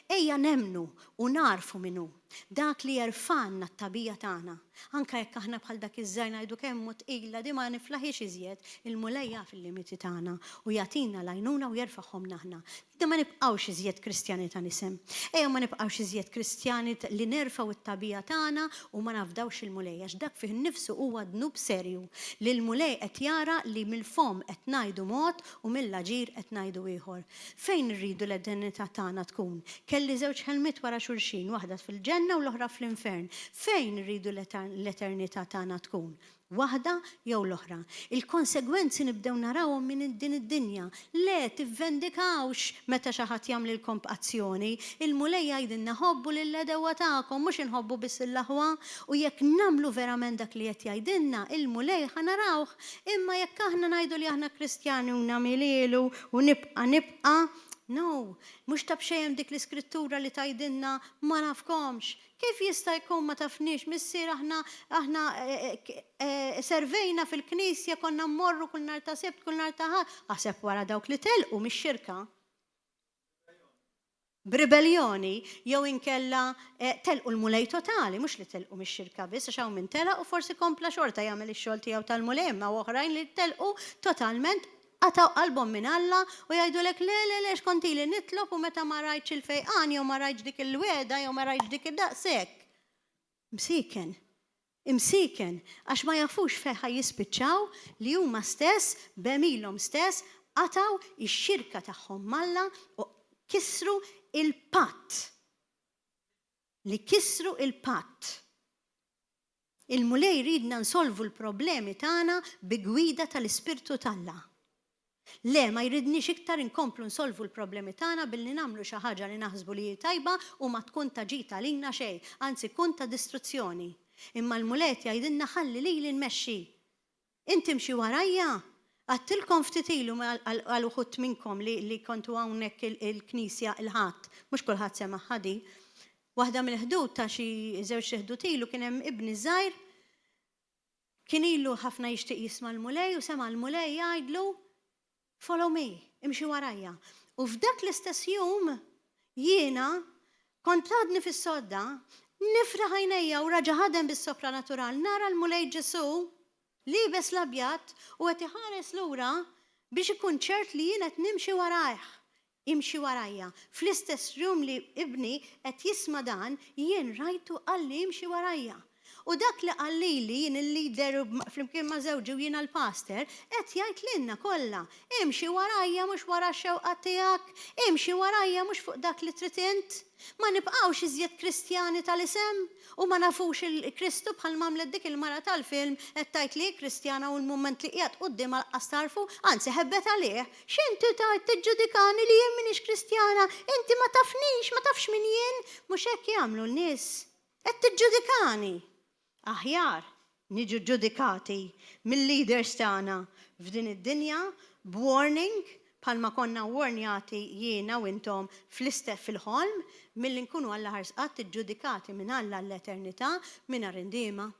Ejja nemmnu u nagħrfu min hu, dak li jerfgħalna t-tagħbija tagħna. Anke jekk aħna bħal dak iż-żgħir ngħidu kemm hu tqila di ma niflaħhiex iżjed, il-Mulej jaf il-limiti tagħna u jagħtina l-għajnuna u jerfagħhomlna aħna. Ejja ma nibqgħux iżjed Kristjani ta' nisem. Ejja ma nibqgħux iżjed Kristjani li nerfgħu t-tagħbija tagħna u ma nafdawx il-Mulej għax dak fih innifsu huwa dnub serju li l-Mulej qed jara li mill-fomm qed ngħidu mod u mill-aġir qed ngħidu ieħor. Fejn irridu l-eternità tagħna tkun? Kelli żewġ ħelmiet wara xulxin, waħda fil-ġenna u l-oħra fl-infern. Fejn irridu l-eternità tagħna tkun? Waħda jew l-oħra? Il-konsegwenzi nibdew narawhom minn din id-dinja. Le, tivvendikawx meta xi ħadd jagħmlilkom azzjoni. Il-Mulej jgħidilna ħobbu lill-għedewwa tagħkom, mhux inħobbu biss lill-aħwa. U jekk nagħmlu verament dak li qed jgħidilna, il-Mulej ħa narawh. Imma jekk aħna ngħidu li aħna Kristjani u nagħmilielu u nibqa' nibqa', no, mhux ta' b'xejn hemm dik l-iskrittura li tgħidilna ma nafkomx. Kif jista' jkun ma tafniex, Missier aħna aħna servejna fil-knisja konna mmorru kull nhar ta' Sibt, kull nhar ta' Ħadd. Aħseb wara dawk li telqu mix-xirka. B'ribelljoni jew inkella telqu l-Mulej totali, mhux li telqu mix-xirka biss, għax hawn min telaq u forsi kompla xorta jagħmel ix-xogħol tiegħu tal-Mulej, imma hawn oħrajn li telqu totalment. Qatgħu qalbhom minn Alla u jgħidulek le le le x'kont ili nitlob u meta ma rajtx il-fejqan jew ma rajtx dik il-wegħda jew ma rajtx dik daqshekk. Msieken. Imsieken, għax ma jafux fejn ħa jispiċċaw li huma stess b'għemilhom stess qatgħu x-xirka tagħhom m'Alla u kisru il-patt. Li kisru il-patt. Il-Mulej jridna nsolvu l-problemi tagħna bi gwida tal-Ispirtu t'Alla. Le, ma jridniex iktar inkomplu nsolvu l-problemi tagħna billi nagħmlu xi ħaġa li naħsbu li hi tajba u ma tkun ta' ġid għalina xejn, anzi tkun ta' distruzzjoni. Imma l-Mulej qed jgħidilna ħalli lili nmexxi. Int imxi warajja? Għedtilkom ftit ilu għal uħud minnkom li kontu hawnhekk il-knisja il-Ħadd, mhux kulħadd semagħha di. Waħda mill-ħdud ta' xi żewġ ħdud ilu kien hemm ibni żgħir kien ilu ħafna jixtieq jisma' l-Mulej u sema' l-Mulej jgħidlu follow me, imxi warajja. U f'dak l-istess jum jiena kont għadni fis-sodda, niftaħ għajnejja u raġa ħadem bis-sopranatural, nara l-Mulej Ġesu liebes l-abjad u qed iħares lura biex ikun ċert li jien qed nimxi warajh. Imxi warajja. Fl-istess jum li ibni qed jisma' dan, jien rajtu qalli imxi warajja. U dak li qalli li jien il-leader flimkien ma' żewġi u jiena l-pastor, qed jgħid lilna kollha, imxi warajja mhux wara x-xewqa tiegħek, imxi warajja mhux fuq dak li trid int. Ma nibqgħux iżjed Kristjani tal-isem u ma nafux il-Kristu bħal m'għamlet dik il-mara tal-film qed tgħid li hi Kristjana u l-mument li qiegħed quddiemha lanqas tagħrfu, anzi ħebbet għalih. X'inti tgħid tiġġudikani li jien m'iniex Kristjana, inti ma tafnix, ma tafx min jien, mhux hekk jagħmlu n-nies. Qed tiġġudikani. Aħjar niġu ġudikati mill-leaders tagħna f'din id-dinja b'warning bħalma konna warnjati jiena u intom fl-istess fil-ħolm milli nkunu għall-aħħar qatt iġġudikati minn Alla l-eternità mingħajr indiema.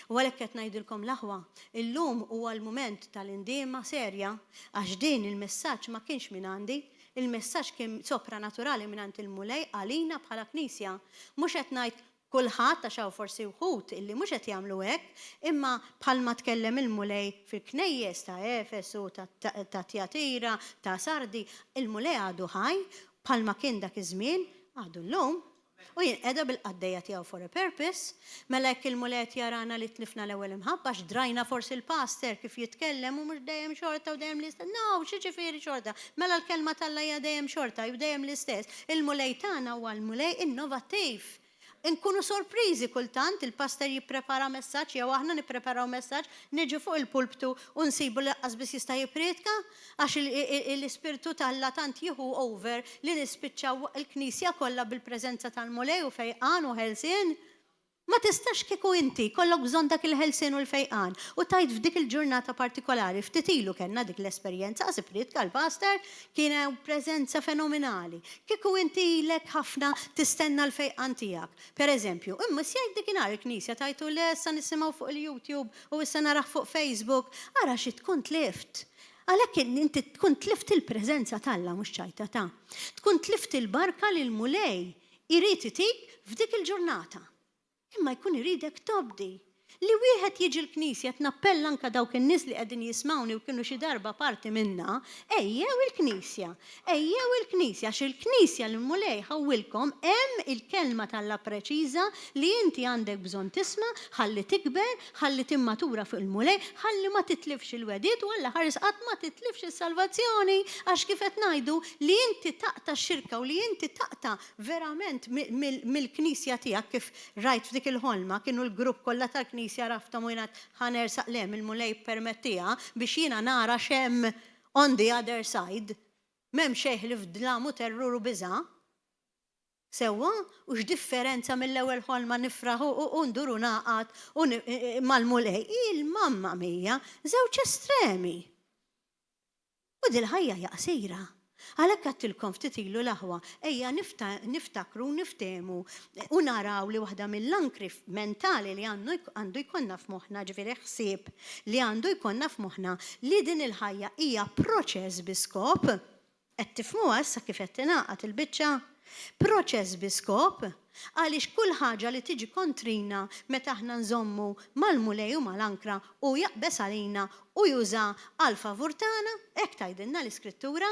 U għalhekk qed ngħidilkom l-aħwa, illum huwa l-mument tal-indiema serja għax din il-messaġġ ma kienx minn għandi, il-messaġġ kien sopranaturali minn għand il-Mulej għalina bħala Knisja. Mhux qed ngħid kulħadd għax hawn forsi wħud illi mhux qed jagħmlu hekk, imma bħalma tkellem il-Mulej fil-knejjes ta' Efesu, ta' Tjatira, ta' Sardi, il-Mulej għadu ħaj bħalma kien dak iż-żmien, għadu llum. U jinqeda bil-qaddejja tiegħu for a purpose, mela jekk il-Mulej qed jarana li tlifna l-ewwel imħabba għax drajna forsi l-pastor kif jitkellem u mhux dejjem xorta u dejjem l-istess. No, x'jiġifieri xorta? Mela l-kelma t'Alla hija dejjem xorta u dejjem l-istess. Il-Mulej tagħna huwa l-Mulej innovattiv. Inkunu sorpriżi kultant il-pastor jipprepara messaġġ jew aħna nippreparaw messaġġ, niġu fuq il-pulptu u nsibu li lanqas biss jista' jippriedka għax l-Ispirtu t'Alla tant jieħu over li nispiċċaw il-knisja kollha bil-preżenza tal-Mulej u fejqan u ħelsien. Ma tistax kieku inti kollok bżonn dak il-ħelsien u l-fejqan u tajt f'dik il-ġurnata partikolari, ftit ilu kellna dik l-esperjenza, għax ippriedka l-pastor, kien hemm preżenza fenomenali. Kieku inti ilek ħafna tistenna l-fejqan tiegħek. Per eżempju, imma sjajt dikinhar il-knisja tajtu le issa nisimgħu fuq il-YouTube u issa narah fuq Facebook, ara xi tkun tlift. Għalhekk inti tkun tlift il-preżenza t'Alla mhux ċajta ta'. Tkun tlift il-barka li l-Mulej irid itik f'dik il-ġurnata. Imma jkun iridek tobdi. Li wieħed jiġi l-knisja nappella anka dawk in-nies li qegħdin jismawni u kienu xi darba parti minna, ejjew il-knisja, ejjew il-knisja, għax il-knisja li Mulej ħawwilkom hemm il-kelma t'Alla preċiża li inti għandek bżonn tisma' ħalli tikber, ħalli timmatura fuq il-Mulej, ħalli ma titlifx il-wegħdiet u Alla ħares qatt ma titlifx is-salvazzjoni, għax kif qed ngħidu li inti taqta' x-xirka u li inti taqta' verament mill-knisja tiegħek kif rajt f'dik il-ħolma kienu l-grupp kollha tal-knisja raftom u jiena ħa nersaq lem il-Mulej permettiha biex jiena nara x'hemm on the other side. M'hemm xejn li f'dlam u terrur u biża'. Sewwa, u x'differenza mill-ewwel ħolma nifraħ u ndur u naqgħad u mal-Mulej. Il-mamma mia, żewġ estremi. U dil-ħajja hija qasira. Għalhekk għedtilkom ftit ilu l-aħwa, ejja niftakru u niftehmu u naraw li waħda mill-ankri mentali li għandu jkollna f'moħħna, ġifieri ħsieb li għandu jkollna f'moħħna li din il-ħajja hija proċess bi skop. Qed tifhmuha issa kif qed tingħaqad il-biċċa? Proċess bi skop. Għaliex kull ħaġa li tiġi kontrina meta aħna nżommu mal-Mulej u mal-ankra u jaqbeż għalina u juża għal favur tagħna, hekk tgħidilna l-Iskrittura.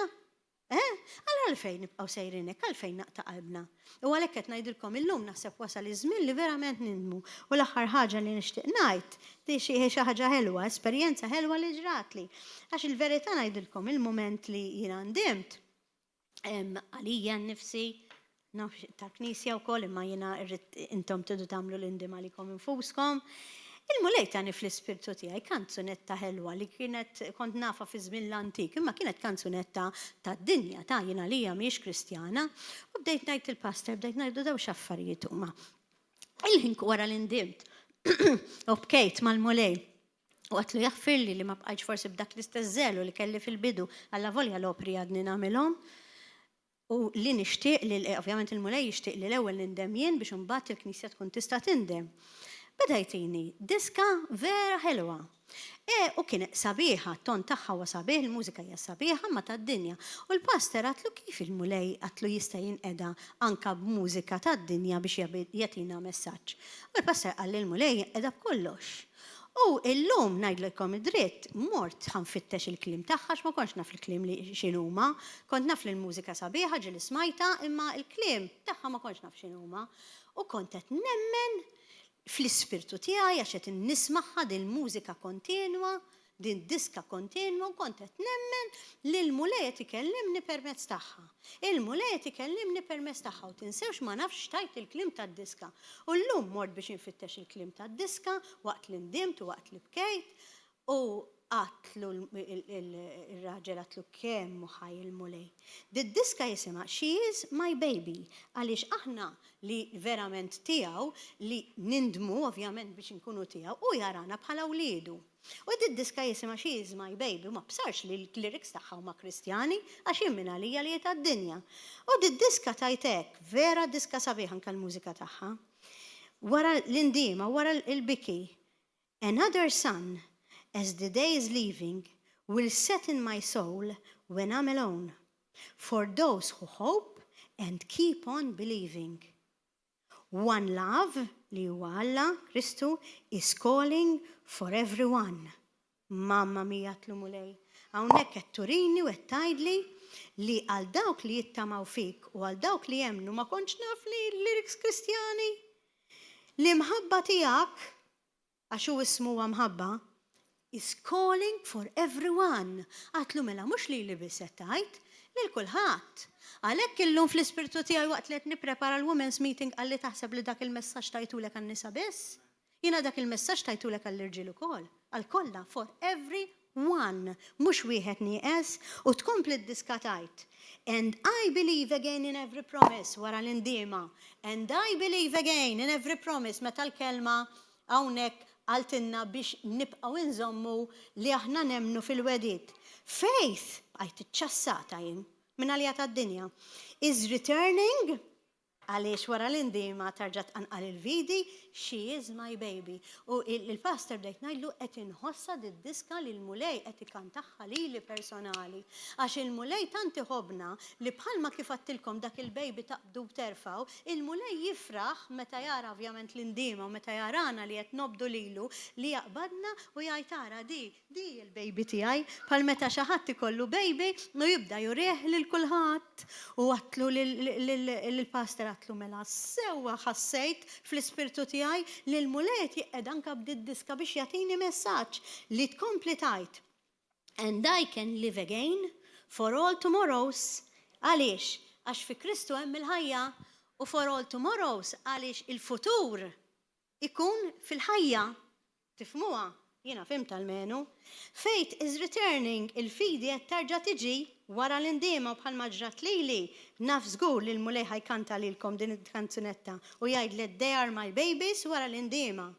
Eh? Allura għalfejn nibqgħu sejrin hekk, għalfejn naqta' qalbna? U għalhekk qed ngħidilkom illum naħseb wasal iż-żmien li verament nindmu. U l-aħħar ħaġa li nixtieq ngħid, di xi ħaġa ħelwa, esperjenza ħelwa li ġratli. Għax il-verità ngħidilkom il-mument li jiena ndimt, għalija nnifsi, naf ta' knisja wkoll imma jiena rrid intom tridu tagħmlu l-indiema għalikom infuskom. Il-Mulej tani fl-ispirtu tiegħi kanzunetta ħelwa li kienet kont nafha fi żmien l-antik, imma kienet kanzunetta tad-dinja ta' jien għalija mhijiex Kristjana. U bdejt ngħid il-pastor, bdejt ngħidu daw x'affarijiet huma. Il-ħin wara li ndimt u bkejt mal-Mulej. U għedtlu jaħfirli li ma bqajtx forsi b'dak l-istess żelu li kelli fil-bidu, allavolja l-opri għadni nagħmilhom. U li nixtieq li, ovvjament il-Mulej jixtieq li l-ewwel nindem jien biex imbagħad il-Knisja tkun tista' tindem. Beda jtini diska vera ħelwa. E, u kien sabiħa, t-ton tagħha huwa sabiħ, il-mużika hija sabiħa, ma tad-dinja. U l-pastor għedtlu kif il-Mulej għedtlu jista' jinqeda anka b'mużika tad-dinja biex jagħtina messaġġ. U l-pastor qal li l-Mulej jinqeda b'kollox. U illum ngħidlilkom id-dritt, mort ħa nfittex il-kliem tagħha għax ma kontx naf il-kliem li x'inhuma. Kont naf li l-mużika sabiħa ġieli smajtha, imma l-kliem tagħha ma kontx naf x'inhuma. U kont qed nemmen fl-ispirtu tiegħi għax qed nismagħha din il-mużika kontinwa, din diska kontinwa u kont qed nemmen li l-Mulej qed ikellimni permezz tagħha. Il-Mulej qed ikellimni permezz tagħha u tinsewx ma nafx x'tgħid il-kliem tad-diska. U llum mort biex infittex il-kliem tad-diska waqt li ndimt u waqt li bkejt u għedtlu il-raġel għedtlu kemm hu ħaj il-Mulej. Did-diska jisimha "She is my baby" għaliex aħna li verament tiegħu li nindmu ovvjament biex inkunu tiegħu u jarana bħala wliedu. U did-diska jisimha "She is my baby" u ma bsarx li l-lyrics tagħha huma Kristjani għax jien minn għalija li tad-dinja. U did-diska tajtek, vera diska sabiħa anka l-mużika tagħha. Wara l-indiema, wara l-biki, "Another sun, as the day is leaving, will set in my soul when I'm alone. For those who hope and keep on believing. One love, li huwa Alla, Kristu, is calling for everyone." Mamma mia għedtlu Mulej. Hawnhekk qed turini u qed tgħidli li għal dawk li jittamaw fik u għal dawk li jemnu ma kontx naf li lyrics Kristjani. L-imħabba tiegħek, għax hu ismu huwa mħabba, is calling for everyone. Għedtlu mela mhux li li biss qed tgħid, lil kulħadd. Għalhekk illum fl-ispirtu tiegħi waqt li qed nipprepara l-Women's Meeting għalli taħseb li dak il-messaġġ tajtulek għan-nisa biss. Jiena dak il-messaġġ tajtulek għall-irġiel ukoll. Għal kollha, for every one, mhux wieħed nieqes, u tkompli d-diska tgħid: "And I believe again in every promise" wara l-indiema. "And I believe again in every promise" meta l-kelma hawnhekk qaltilna biex nibqgħu nżommu li aħna nemnu fil-wegħdiet. "Faith," għajt iċċassata jien, minn għalija tad-dinja, "is returning" għaliex wara l-indiema terġa' tqanqal il-fidi, "she is my baby." U il-pastor bdejt ngħidlu qed inħossa did-diska li l-Mulej qed ikantaha lili personali. Għax il-Mulej tant iħobna li bħalma kif għedtilkom dak il-baby taqbdu terfgħu, il-Mulej jifraħ meta jara ovvjament l-indiema u meta jarana li qed nobdu lilu li jaqbadna u jgħid ara di, di il-baby tiegħi, bħal meta xi ħadd ikollu baby u jibda jurih lil kulħadd. U għedtlu lill-pastor għedtlu mela sewwa ħassejt fl-ispirtu tiegħi li l-Mulej jinqeda anka b'did-diska biex jagħtini messaġġ li tkompli tgħid: "And I can live again for all tomorrows." Għaliex? Għax fi Kristu hemm il-ħajja u "for all tomorrows" għaliex il-futur ikun fil-ħajja. Tifhmuha? Jiena fhimt almenu. "Faith is returning," il-fidi qed terġa' tiġi wara l-indiema bħalma ġrat lili. Naf żgur li l-Mulej ħa jkanta lilkom din il-kanzunetta u jgħid li "they are my babies" wara l-indiema.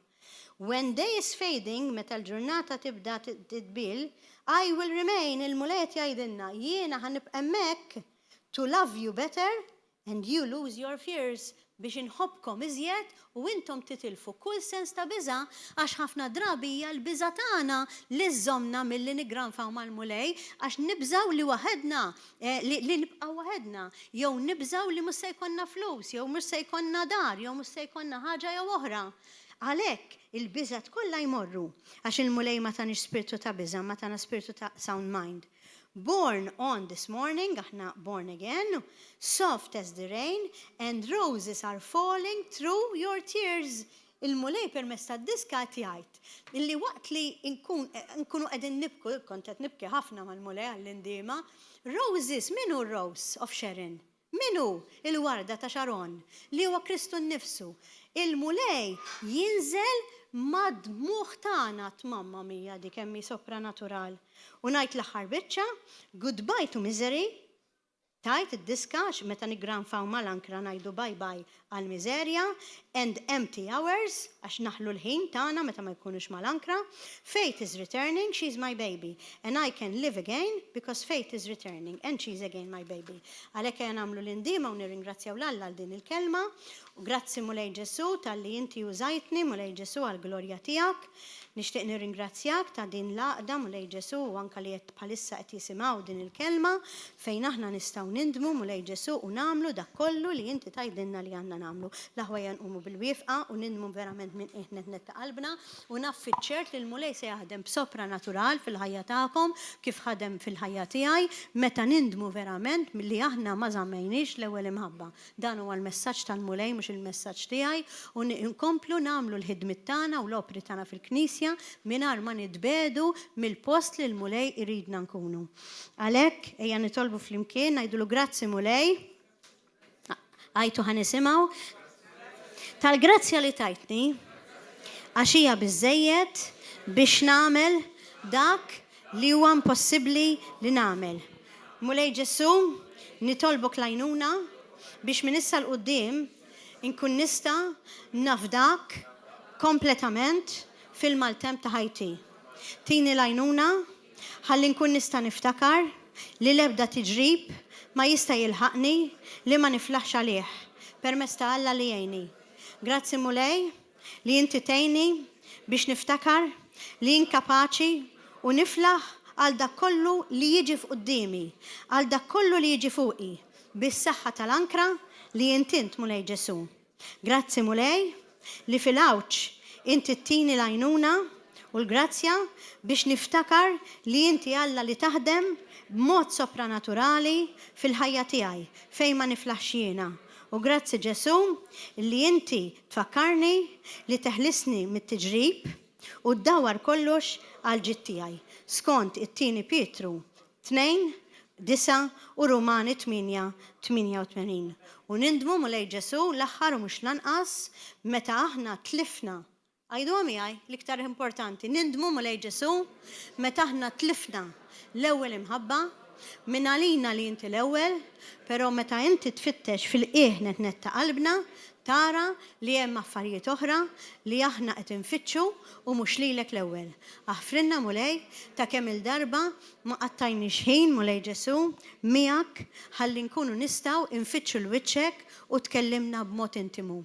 "When day is fading," meta l-ġurnata tibda tidbil, "I will remain," il-Mulej jgħidilna, jiena ħa nibqa' hemmhekk "to love you better and you lose your fears." Biex inħobbkom iżjed u intom titilfu kull sens ta' biża', għax ħafna drabi hija l-biża' tagħna li żżommna milli niggranfaw mal-Mulej, għax nibżgħu li waħedna, li li nibqgħu waħedna, jew nibżgħu li mhux se jkollna flus, jew mhux se jkollna dar, jew mhux se jkollna ħaġa jew oħra. Għalhekk, il-biżgħat kollha jmorru, għax il-Mulej ma taniex spirtu ta' biża' imma tana spirtu ta' sound mind. Born on this morning, aħna born again, soft as the rain, and roses are falling through your tears. Il-Mulej permezz tad-diska qed jgħid illi waqt li nkun nkunu qegħdin nibku, kont qed nibki ħafna mal-Mulej għall-indiema, roses, min hu r-rose of Sharon? Min hu l-warda ta' Xaron, li huwa Kristu nnifsu? Il-Mulej jinżel mad-dmugħ tagħna, tmamma mia di kemm hi sopranatural. U ngħid l-aħħar biċċa, Goodbye to misery, tgħid id-diska għax meta niggranfaw mal-ankra ngħidu bye bye għall-miżerja, and empty hours, għax naħlu l-ħin tagħna meta ma jkunux mal-ankra, Faith is returning, she's my baby, and I can live again because faith is returning and she's again my baby. Għalhekk ejja nagħmlu l-indiema u nirringrazzjaw 'l Alla għal din il-kelma. U grazzi Mulej Ġesù talli inti użajtni Mulej Ġesù għall-glorja tiegħek. Nixtieq nirringrazzjak ta' din l-għaqda, Mulej Ġesù, u anke li qed bħalissa qed jisimgħu din il-kelma, fejn aħna nistgħu nindmu, Mulej Ġesù, u nagħmlu dak kollu li inti tgħidilna li għandna nagħmlu. L-aħwa ejja nqumu bil-wieqfa u nindmu verament minn qiegħ nett nett ta' qalbna, u naf fiċ-ċert li l-Mulej se jaħdem b'sopranatural fil-ħajja tagħkom, kif ħadem fil-ħajja tiegħi, meta nindmu verament li aħna ma żammejniex l-ewwel imħabba. Dan huwa l-messaġġ tal-Mulej mhux il-messaġġ tiegħi u nkomplu nagħmlu l-ħidmiet tagħna u l-opri tagħna fil-Knisja mingħajr ma nitbiegħdu mill-post li l-Mulej iridna nkunu. Għalhekk, ejja nitolbu flimkien, ngħidulu grazzi Mulej, għajtu ħa nisimgħu, tal-grazzja li tajtni għax hija biżżejjed biex nagħmel dak li huwa impossibbli li nagħmel. Mulej Ġesù, nitolbok l-għajnuna biex minn issa 'l quddiem inkun nista' nafdak kompletament fil-maltemp ta' ħajti. Tini l-għajnuna ħalli nkun nista' niftakar li l-ebda tiġrib ma jista' jilħaqni li ma niflaħx għalih, permezz ta' Alla li jgħinni. Grazzi Mulej Li inti tgħinni biex niftakar li jien kapaċi u niflaħ għal dak kollu li jiġi f'quddiemi, għal dak kollu li jiġi fuqi, bis-saħħa tal-ankra li int int, Mulej Ġesù. Grazzi Mulej li fil-għawġ inti ttini l-għajnuna u l-grazzja biex niftakar li inti Alla li taħdem b'mod sopranaturali fil-ħajja tiegħi fejn ma niflaħx jiena. U grazzi Ġesù li inti tfakkarni li teħlisni mit-tiġrib u ddawwar kollox għall-ġid tiegħi, skont it-Tieni Pietru 2, 9 u Rumani 8, 88. U nindmu Mulej Ġesù l-aħħar u mhux l-anqas meta aħna tlifna Għiduha miegħi, l-iktar importanti, nindmu Mulej Ġesù meta aħna tlifna l-ewwel imħabba, mingħalina li inti l-ewwel, però meta inti tfittex fil-qiegħ nett nett ta' qalbna, tara li hemm affarijiet oħra li aħna qed infittxu u mhux lilek l-ewwel. Aħfrilna Mulej ta' kemm-il darba ma qattajniex ħin Mulej Ġesù miegħek ħalli nkunu nistgħu nfittxu 'l wiċċek u tkellimna b'mod intimu.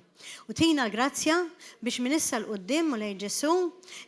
U tina l-grazzja biex minn issa 'l quddiem, Mulej Ġesù,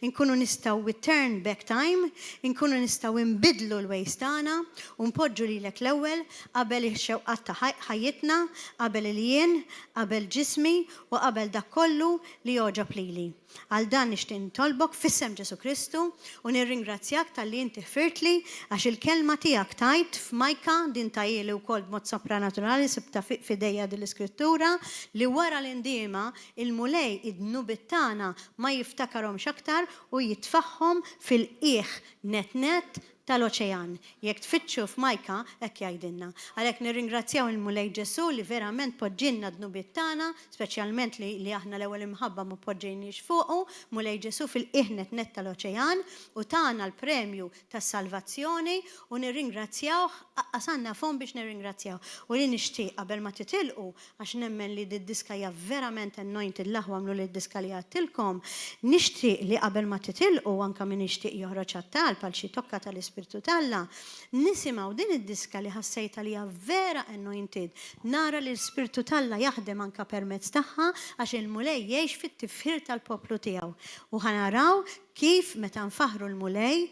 inkunu nistgħu we turn back time, inkunu nistgħu nbiddlu l-ways tagħna u npoġġu lilek l-ewwel qabel ix-xewqat ta' ħajjitna, qabel il-jien, qabel ġismi u qabel dak kollu li jogħġob lili. Għal dan nixtieq nitolbok f'isem Ġesù Kristu u nirringrazzjak talli inti ħfirtli għax il-Kelma tiegħek tgħid f'Micah, din tgħieli wkoll b'mod sopranaturali sibtha f'idejja din l-iskrittura, li wara l-indiema il-Mulej id-dnubiet tagħna ma jiftakarhomx aktar u jitfagħhom fil-qiegħ nett nett tal-oċean. Jekk tfittxu f'Micah, hekk jgħidilna. Għalhekk nirringrazzjaw il-Mulej Ġesù li verament poġġielna d-dnubiet tagħna, speċjalment li li aħna l-ewwel imħabba ma poġġejniex fuqu, Mulej Ġesù fil-qiegħ nett nett tal-oċean u tana l-premju tas-salvazzjoni u nirringrazzjawh, aqqas għandna fomm biex nirringrazzjawh. U li nixtieq qabel ma titilqu, għax nemmen li did-diska hija verament anointed l-aħwa għamluli d-diska li għedtilkom, nixtieq li qabel ma titilqu, anke min jixtieq joħroġ għat-talb għal xi tokka tal-Ispirtu. l-Ispirtu t'Alla, nisimgħu din id-diska li ħassejtha li hija vera anointed. Nara li l-Ispirtu t'Alla jaħdem anka permezz tagħha għax il-Mulej jgħix fit-tifħir tal-poplu tiegħu. U ħa naraw kif meta nfaħru l-Mulej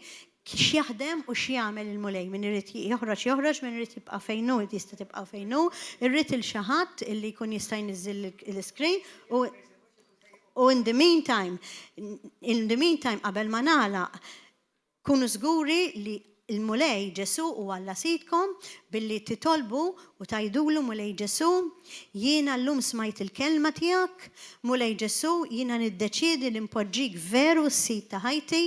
x'jaħdem u x'jagħmel il-Mulej. Min irid joħroġ joħroġ, min irid jibqa' fejn hu jista' tibqa' fejn hu. Irrid lil xi ħadd illi jkun jista' jniżżel l-screen u in the meantime, qabel ma nagħlaq, kunu żguri li il-Mulej Ġesu u Alla sidkom billi titolbu u tgħidulu: "Mulej Ġesu, jiena llum smajt il-kelma tiegħek, Mulej Ġesu, jiena niddeċidi li npoġġik veru s-sid ta' ħajti,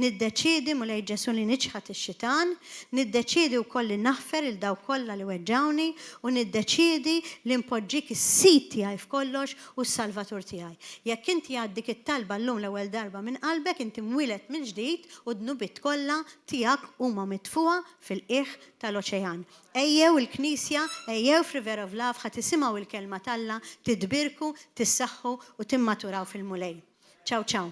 niddeċidi, Mulej Ġesu, li niċħad ix-xitan, niddeċidi wkoll li naħfer lil dawk kollha li weġġawni u niddeċidi li npoġġik is-sid tiegħi f'kollox u s-salvatur tiegħi." Jekk inti għedt dik it-talba llum l-ewwel darba minn qalbek, inti mwieled mill-ġdid u dnubiet kollha tiegħek huma mitfugħa fil-qiegħ tal-oċean. Ejjew il-Knisja, ejjew f'River of Love, ħa tisimgħu il-kelma t'Alla, titbierku, tissaħħu u timmaturaw fil-Mulej. Ciao, ciao.